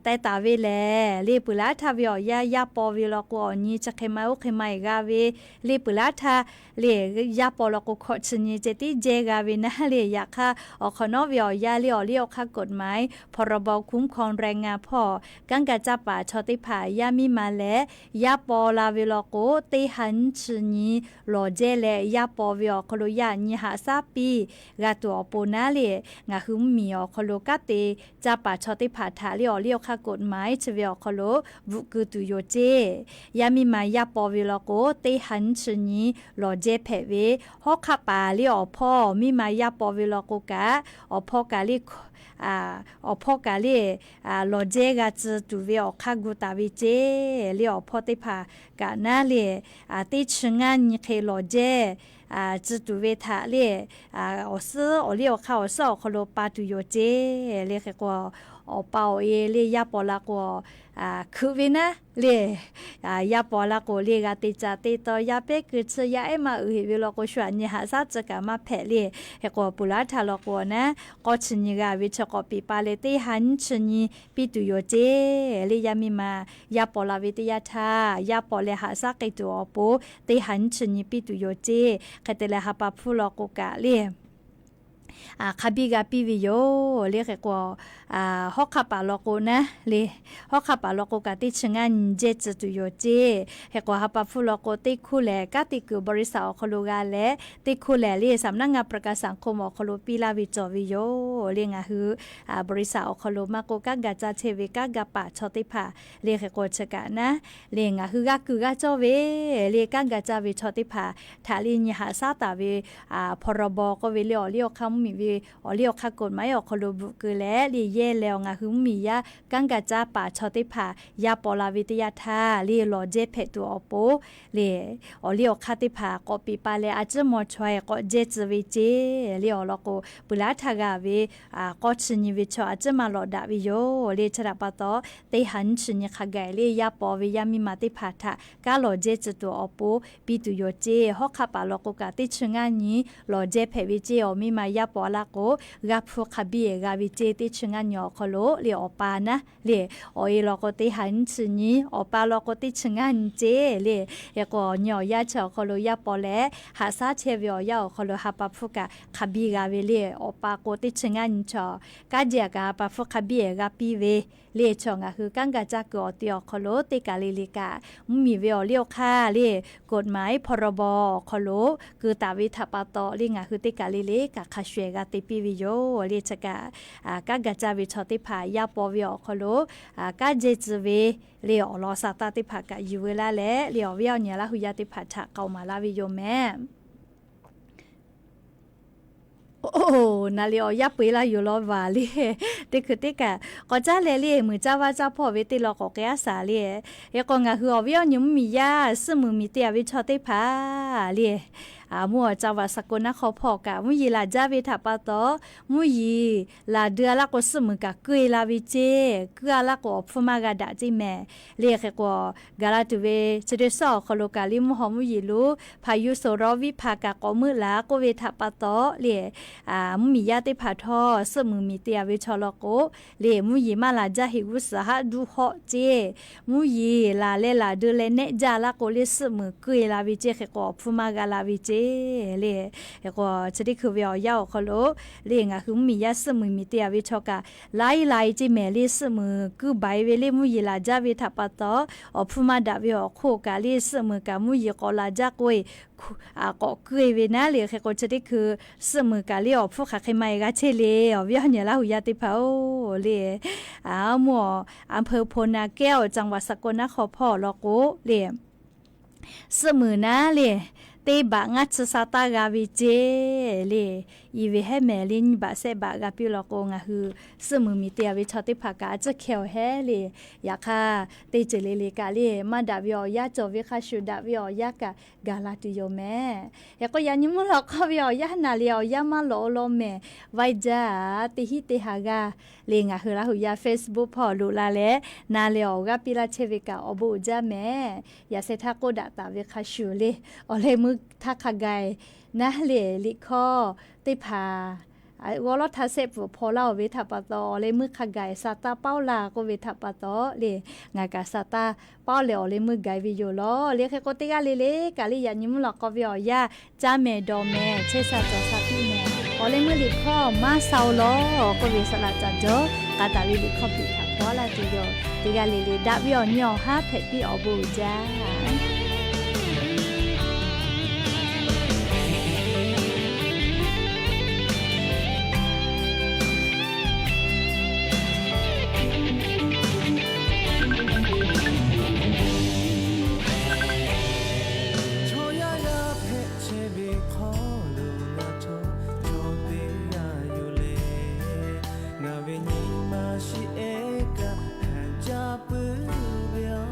teh taˍ ve lehˬ le, peuˬ laˉ htaˇ ve awˬ yanˇ yaˇ paw ve law k'o, awˬ nyi chi hk'e ma oˇ hk'e ma eˬ g'a ve le, peuˬ laˉ htaˇ le yaˇ paw law k'o, hkawꞈ chi nyi ceh tiˉ jehˇ g'a ve naˉ le. Yaꞈ hk'aˇ awˬ hk'awꞈ nawˉ ve awˬ yanˇ le awˬ liˇ awˬ hk'aˇ กฎหมาย พรบ คุ้มครองแรงงาน hpawˇ kanˉ ga caˇ paˍ chaw teˇ hpaˍ yaˇ miˇ ma leh yaˇ paw la ve law k'o, teˇ ha nyiˇ chi nyi lawˬ jehˇ leh yaˇ paw ve awˬ hk'aw lo yaꞈ nyi haꞈ shaˉ piˇ g'a tuˬ awˬ pon naˉ le, ngaˬ hui mvuhˇmiˬ awˬ hk'aw lo kanˉ te caˇ paˍ chaw teˇ hpaˍ htaꞈ le awˬ liˇ awˬ hk'aˇ กฎหมาย chi ve awˬ hk'aw lo bvuhꞈ keu tuˬ yoˬ ceˇ. Yaˇ miˇ ma yaˇ paw ve law k'o, teˇ ha nyiˇ chi nyi lawˬ jehˇ hpehꞈ ve, hawˉ hk'aˆ paˍ le awˬ hpawˇ miˇ ma yaˇ paw ve law k'o kaꞈ, awˬ hpawˇ kaꞈ le awˬ hpawˇ kaꞈ le lawˬ jehˇ g'a tcuh tuˬ ve awˬ hk'aˇ gu taˍ ve ceˇ le. Awˬ hpawˇ teˇ hpaˍ kaꞈ naˉ le teˇ chi ngaˇ nyi hk'e lawˬ jehˇ tcuh tuˬ ve htaꞈ le awˬ suhˉ awˬ liˇ awˬ hk'aˇ awˬ suhˉ awˬ hk'aw lo pa tuˬ yoˬ ceˇ le. Hk'e k'o, awˬ pa awˬ e le yaˇ paw la k'o, hkui ve naˉ le yaˇ paw la k'o le g'a te ca te taw, yaˇ pehˉ keu chi yaˇ ehˉ maˇ uiˍ heꞈ ve law k'o, shu aꞈ nyi haꞈ shaˉ tcuh kaꞈ maˇ hpehꞈ le. Hk'e k'o, peuˬ laˉ htaˇ law k'o naˉ, k'awˇ chi nyi g'a ve chi k'awꞈ piˍ pa leh teˇ ha nyiˇ chi nyi piˇ tuˬ yoˬ ceˇ le. Yaˇ miˇ ma yaˇ paw la ve teˇ yanˇ htaˇ, yaˇ paw leh haꞈ shaˉ k'ai tuˬ awˬ pon teˇ ha nyiˇ chi nyi piˇ tuˬ yoˬ ceˇ. Hk'e te leh ha pa hpfuhˇ law k'o kaꞈ le hk'a biˇ g'a piˇ ve yoˬ le. Hk'e k'o, hawˉ hk'aˆ paˍ law k'o naˉ le, hawˉ hk'aˆ paˍ law k'o kaꞈ teˇ chi ngaˇ nyi jehˇ tcuh tuˬ yoˬ ceˇ. Hk'e k'o, ha pa hpfuhˇ law k'o teˇ hkuˇ lehˬ kanˉ te kuiˬ บริษัท awˬ hk'aw lo g'a leh, teˇ hkuˇ lehˬ le สำนักงานประกันสังคม awˬ hk'aw lo piˇ laˇ ve cawˬ ve yoˬ le. Ngaˬ hui บริษัท awˬ hk'aw lo maˇ k'oˆ, kanˉ ga caˇ chehˇ ve kanˉ ga paˍ chaw teˇ hpaˍ le, hk'e k'o chi kaꞈ naˉ le ngaˬ hui g'a kuiˬ g'a cawˇ ve le kanˉ ga caˇ ve chaw teˇ hpaˍ htaꞈ le nyi haꞈ shaˉ taˍ ve พรบ k'oˆ ve le awˬ liˇ awˬ hk'aˇ mvuhˇ miˬ ve awˬ liˇ awˬ hk'aˇ กฎหมาย awˬ hk'aw lo bvuhꞈ keu leh le, yehˇ leh awˬ ngaˬ hui mvuhˇmiˬ yaˇ kanˉ gaˇ caˇ paˍ chaw teˇ hpaˍ yaˇ paw la ve teˇ yanˇ htaˇ le, lawˬ jehˇ hpehꞈ tuˬ awˬ pon le, awˬ liˇ awˬ hk'aˇ teˇ hpaˍ k'awꞈ peꞈ pa leh a ciˉ maw chaw e k'awꞈ jehˇ tcuh ve ceˇ le. Awˬ lawn k'o, peuˬ laˇ htaˇ g'a ve k'awˇ chi nyi ve chaw a ciˉ maˇ lawꞈ daꞈ ve yoˬ le. Chi htaꞈ pa taw, teˇ ha nyiˇ chi nyi hk'a gaˬ le, yaˇ paw ve yaˇ miˇ ma teˇ hpaˍ htaꞈ kanˉ lawˬ jehˇ tcuh tuˬ awˬ pon piˇ tuˬ yoˬ ceˇ. Hawˉ hk'aˆ paˍ lawn k'o kaꞈ teˇ chi ngaˇ nyi lawˬ jehˇ hpehꞈ ve ceˇ. Awˬ miˇ ma yaˇ paw laˇ k'o, g'a hpu hk'a biˇ g'a ve ceˇ. Teˇ chi ngaˇ nyi awˬ hk'aw lo le awˬ pa naˉ le, awˬ e lawn k'o teˇ ha nyiˇ chi nyi, awˬ pa lawn k'o teˇ chi ngaˇ nyi ceˇ le. Hk'e k'o awˬ nyi awˬ yaˇ chi awˬ hk'aw lo yaˇ paw leh haꞈ shaˉ chehˇ ve awˬ yanˇ awˬ hk'aw lo ha pa hpfuhˇ kaꞈ hk'a biˇ g'a ve le. Awˬ pa k'o teˇ chi ngaˇ nyi chaw, kanˉ jeˇ kaꞈ ha pa hpfuhˇ hk'a biˇ g'a piˇ ve le. Chaw ngaˬ hui kanˉ gaˇ caˇ kuiˬ awˬ te awˬ hk'aw lo teˇ kaˬ le le kaꞈ, mvuhˇmiˬ ve awˬ liˇ awˬ hk'aˇ le, กฎหมาย พรบ awˬ hk'aw lo keu taˍ ve htaꞈ pa taw le, ngaˬ hui teˇ kaˬ le le kaꞈ hk'a shuˍ g'a te piˇ ve yoˬ le. Chi kaꞈ, kanˉ gaˇ caˇ ve chaw teˇ hpaˍ yaˇ paw ve awˬ hk'aw lo kanˉ jehˇ tcuh ve le, awˬ lawn sa taˇ teˇ hpaˍ kaꞈ yuˬ veu laˇ leh le, awˬ viˉ awˬ nyi Laˇ hu yaˇ teˇ hpaˍ htaꞈ k'aoˍ maˍ laˇ ve yoˬ mehˍ. Oˇ, naˍ le awˬ yaˇ peu e laˇ yoˬ law vaˬ le. Teˇ hkui teˇ kaꞈ k'awꞈ caˉ leh le, muiˬ caˇ vaˇ caˇ hpawˇ ve teˇ lawn k'awꞈ k'ai aˉ shaˍ le. Hk'e k'o ngaˬ hui awˬ viˉ awˬ nyi mvuhˇmiˬ yaˇ suhˆ muiˬ miˬ te a ve chaw teˇ hpaˍ le, a mvuhˇ awˬ จังหวัดสกลนคร hpawˇ kaꞈ mvuhˇ yeˬ laˬ jaˇ ve htaꞈ pa taw, mvuhˇ yeˬ laˬ dui a laˇ k'o suhˆ muiˬ kaꞈ keu e la ve ceˇ. Keu a laˇ k'o awˬ hpfuhˇ maˇ g'a daꞈ ceˇ mehˍ le. Hk'e k'o, gaˬ la tuˬ ve chi teˇ suhˉ awˬ hk'aw lo kaꞈ le mvuhˇ haw mvuhˇ yeˬ lo พายุโซนร้อน viˉ hpaˍ kaꞈ k'awꞈ meuˆ laˬ k'oˆ ve htaꞈ pa taw le, mvuhˇmiˬ yaˇ teˇ hpaˍ htawˇ suhˆ muiˬ miˬ te a ve chaw law k'o le, mvuhˇ yeˬ maˇ laˬ jaˇ heꞈ g'uˇ suhˍ haˆ duˇ hawˆ ceˇ. Mvuhˇ yeˬ laˬ leh laˬ dui leh nehˆ jaˇ laˇ k'o le suhˆ muiˬ keu e la ve ceˇ. Hk'e k'o awˬ hpfuhˇ maˇ g'a la ve ceˇ le. Hk'e k'o chi teˇ hkui ve awˬ yaˇ awˬ hk'aw lo le, ngaˬ hui mvuhˇmiˬ yaˇ suhˆ muiˬ miˬ te a ve chaw kaꞈ laiˉ lai ceˇ mehˍ le. Suhˆ muiˬ keu baiˬ ve le mvuhˇ yeˬ laˬ jaˇ ve htaꞈ pa taw, awˬ hpfuhˇ maˇ daꞈ ve awˬ hk'oˆ kaꞈ le suhˆ muiˬ kaꞈ mvuhˇ yeˬ k'awꞈ laˬ jaˇ k'o e k'awꞈ keu e ve naˉ le. Hk'e k'o chi teˇ hkui suhˆ muiˬ kaꞈ le awˬ hpfuhˇ hk'aˬ hk'e maˇ e g'a chehˇ le. Awˬ viˉ awˬ nyi Laˇ hu yaˇ teˇ hpaˍ-oˬ le, a mvuhˇ awˬ อำเภอโพนากแก้ว จังหวัดสกลนคร hpawˇ law k'o le, suhˆ muiˬ naˉ le, teˇ baꞈ ngaˇ chi sa taˇ g'a ve ceˇ le. I ve hehˉ mehˍ le nyiˇ baꞈ shehˆ baꞈ g'a piˇ law k'o ngaˬ hui suhˆ muiˬ miˬ te a ve chaw teˇ hpaˍ kaꞈ a ciˉ hkeh awˬ hehˉ le. Yaꞈ hk'aˇ, teˇ ceuˬ le le kaꞈ le maˇ daꞈ ve awˬ yanˇ cawˬ ve hk'a shuˍ daꞈ ve awˬ yanˇ kaꞈ gaˬ la tuˬ yoˬ mehˍ. Hk'e k'o yaꞈ nyi mvuhˇ lawꞈ hk'aw ve awˬ yanˇ naˍ le awˬ yanˇ maˇ lawꞈ law mehˍ. Vaiˇ jaˇ teˇ hinˉ teˇ ha g'aˇ le ngaˬ hui Laˇ hu yaˇ Facebook hpawˇ loꞈ la leh, naˍ le awˬ g'aˇ piˇ laˇ chehˇ ve kaꞈ awˬ bon uiˍ jaˇ mehˍ. Yaꞈ sheh htaˇ k'oˆ daꞈ taˍ ve hk'a shuˍ le, awˬ leh meuˇ htaˇ hk'a gaˬ naˉ le liꞈ hkawˇ teˇ hpaˍ g'awˇ lawˉ htaˇ sehˆ pfuhˍ hpaw laˇ-oˬ ve htaꞈ pa taw, awˬ leh meuˇ hk'a gaˬ sa taˇ paoˉ la k'oˆ ve htaꞈ pa taw le, ngaˬ kaꞈ sa taˇ paoˉ leh awˬ leh meuˇ gaˬ ve yoˬ law. Le hk'e k'o teˇ g'aˇ le le kaꞈ le yaꞈ nyi mvuhˇ lawꞈ k'aw ve awˬ yanˇ caˇ mehˍ dawˬ mehˍ chehˇ sha cawˬ sha piˇ mehˍ. Awˬ leh meuˇ liꞈ hkawˇ maˇ sa-oˬ law k'oˆ ve saˍ laꞈ caˍ jawˇ k'a taˍ ve liꞈ hkawˇ piꞈ htaꞈ paw laˇ tuˬ yoˬ. Teˇ g'aˇ le le daꞈ ve awˬ nyi awˬ haˉ hpehꞈ piˇ awˬ bon uiˍ jaˇ. Chaw yaˇ g'a hpehꞈ chehˇ ve hk'aw lo ngaˬ htawˇ cawˬ te g'a yoˬ le. Ngaˬ ve nyi ma shiˍ ehˉ kaꞈ hkanˍ caˇ puiˉ ve yoˬ.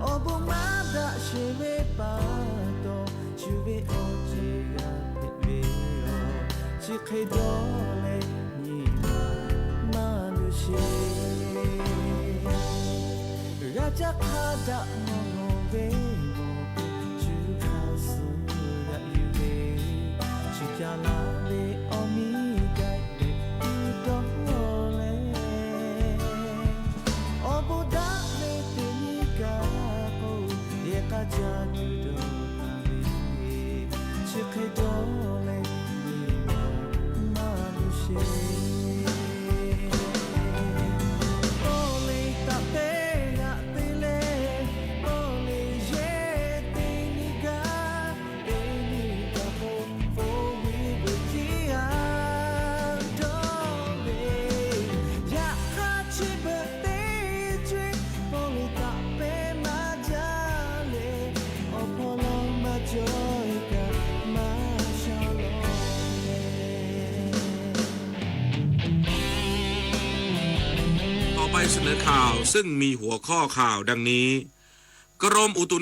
Awˬ bon maˇ daꞈ sheˍ ve pa taw, shu ve awˬ ceˬ g'a hpehꞈ ve yoˬ. Chi hk'e dawˇ leh nyi ma maˇ luˬ sheˍ. G'a caˇ hk'a daꞈ mawˬ mawˬ ve mawˬ, shu hk'a suh g'aꞈ yuˬ ve, shu ca la ve awˬ miˇ gaˬ teꞈ tuˬ dawˇ leh, awˬ bon daꞈ ve teˇ nyi kaꞈ k'o, yehˬ k'a caˇ tuˬ dawˇ taˍ ve, chi hk'e dawˇ leh nyi ma maˇ luˬ sheˍ. Tawˇ le taꞈ te g'aꞈ te leh, tawˇ le yehˬ teˇ nyi gaˇ, teˇ nyi kaꞈ k'o, k'oˆ ve ไปเสนอข่าว ซึ่งมีหัวข้อข่าวดังนี้ กรมอุตุนิ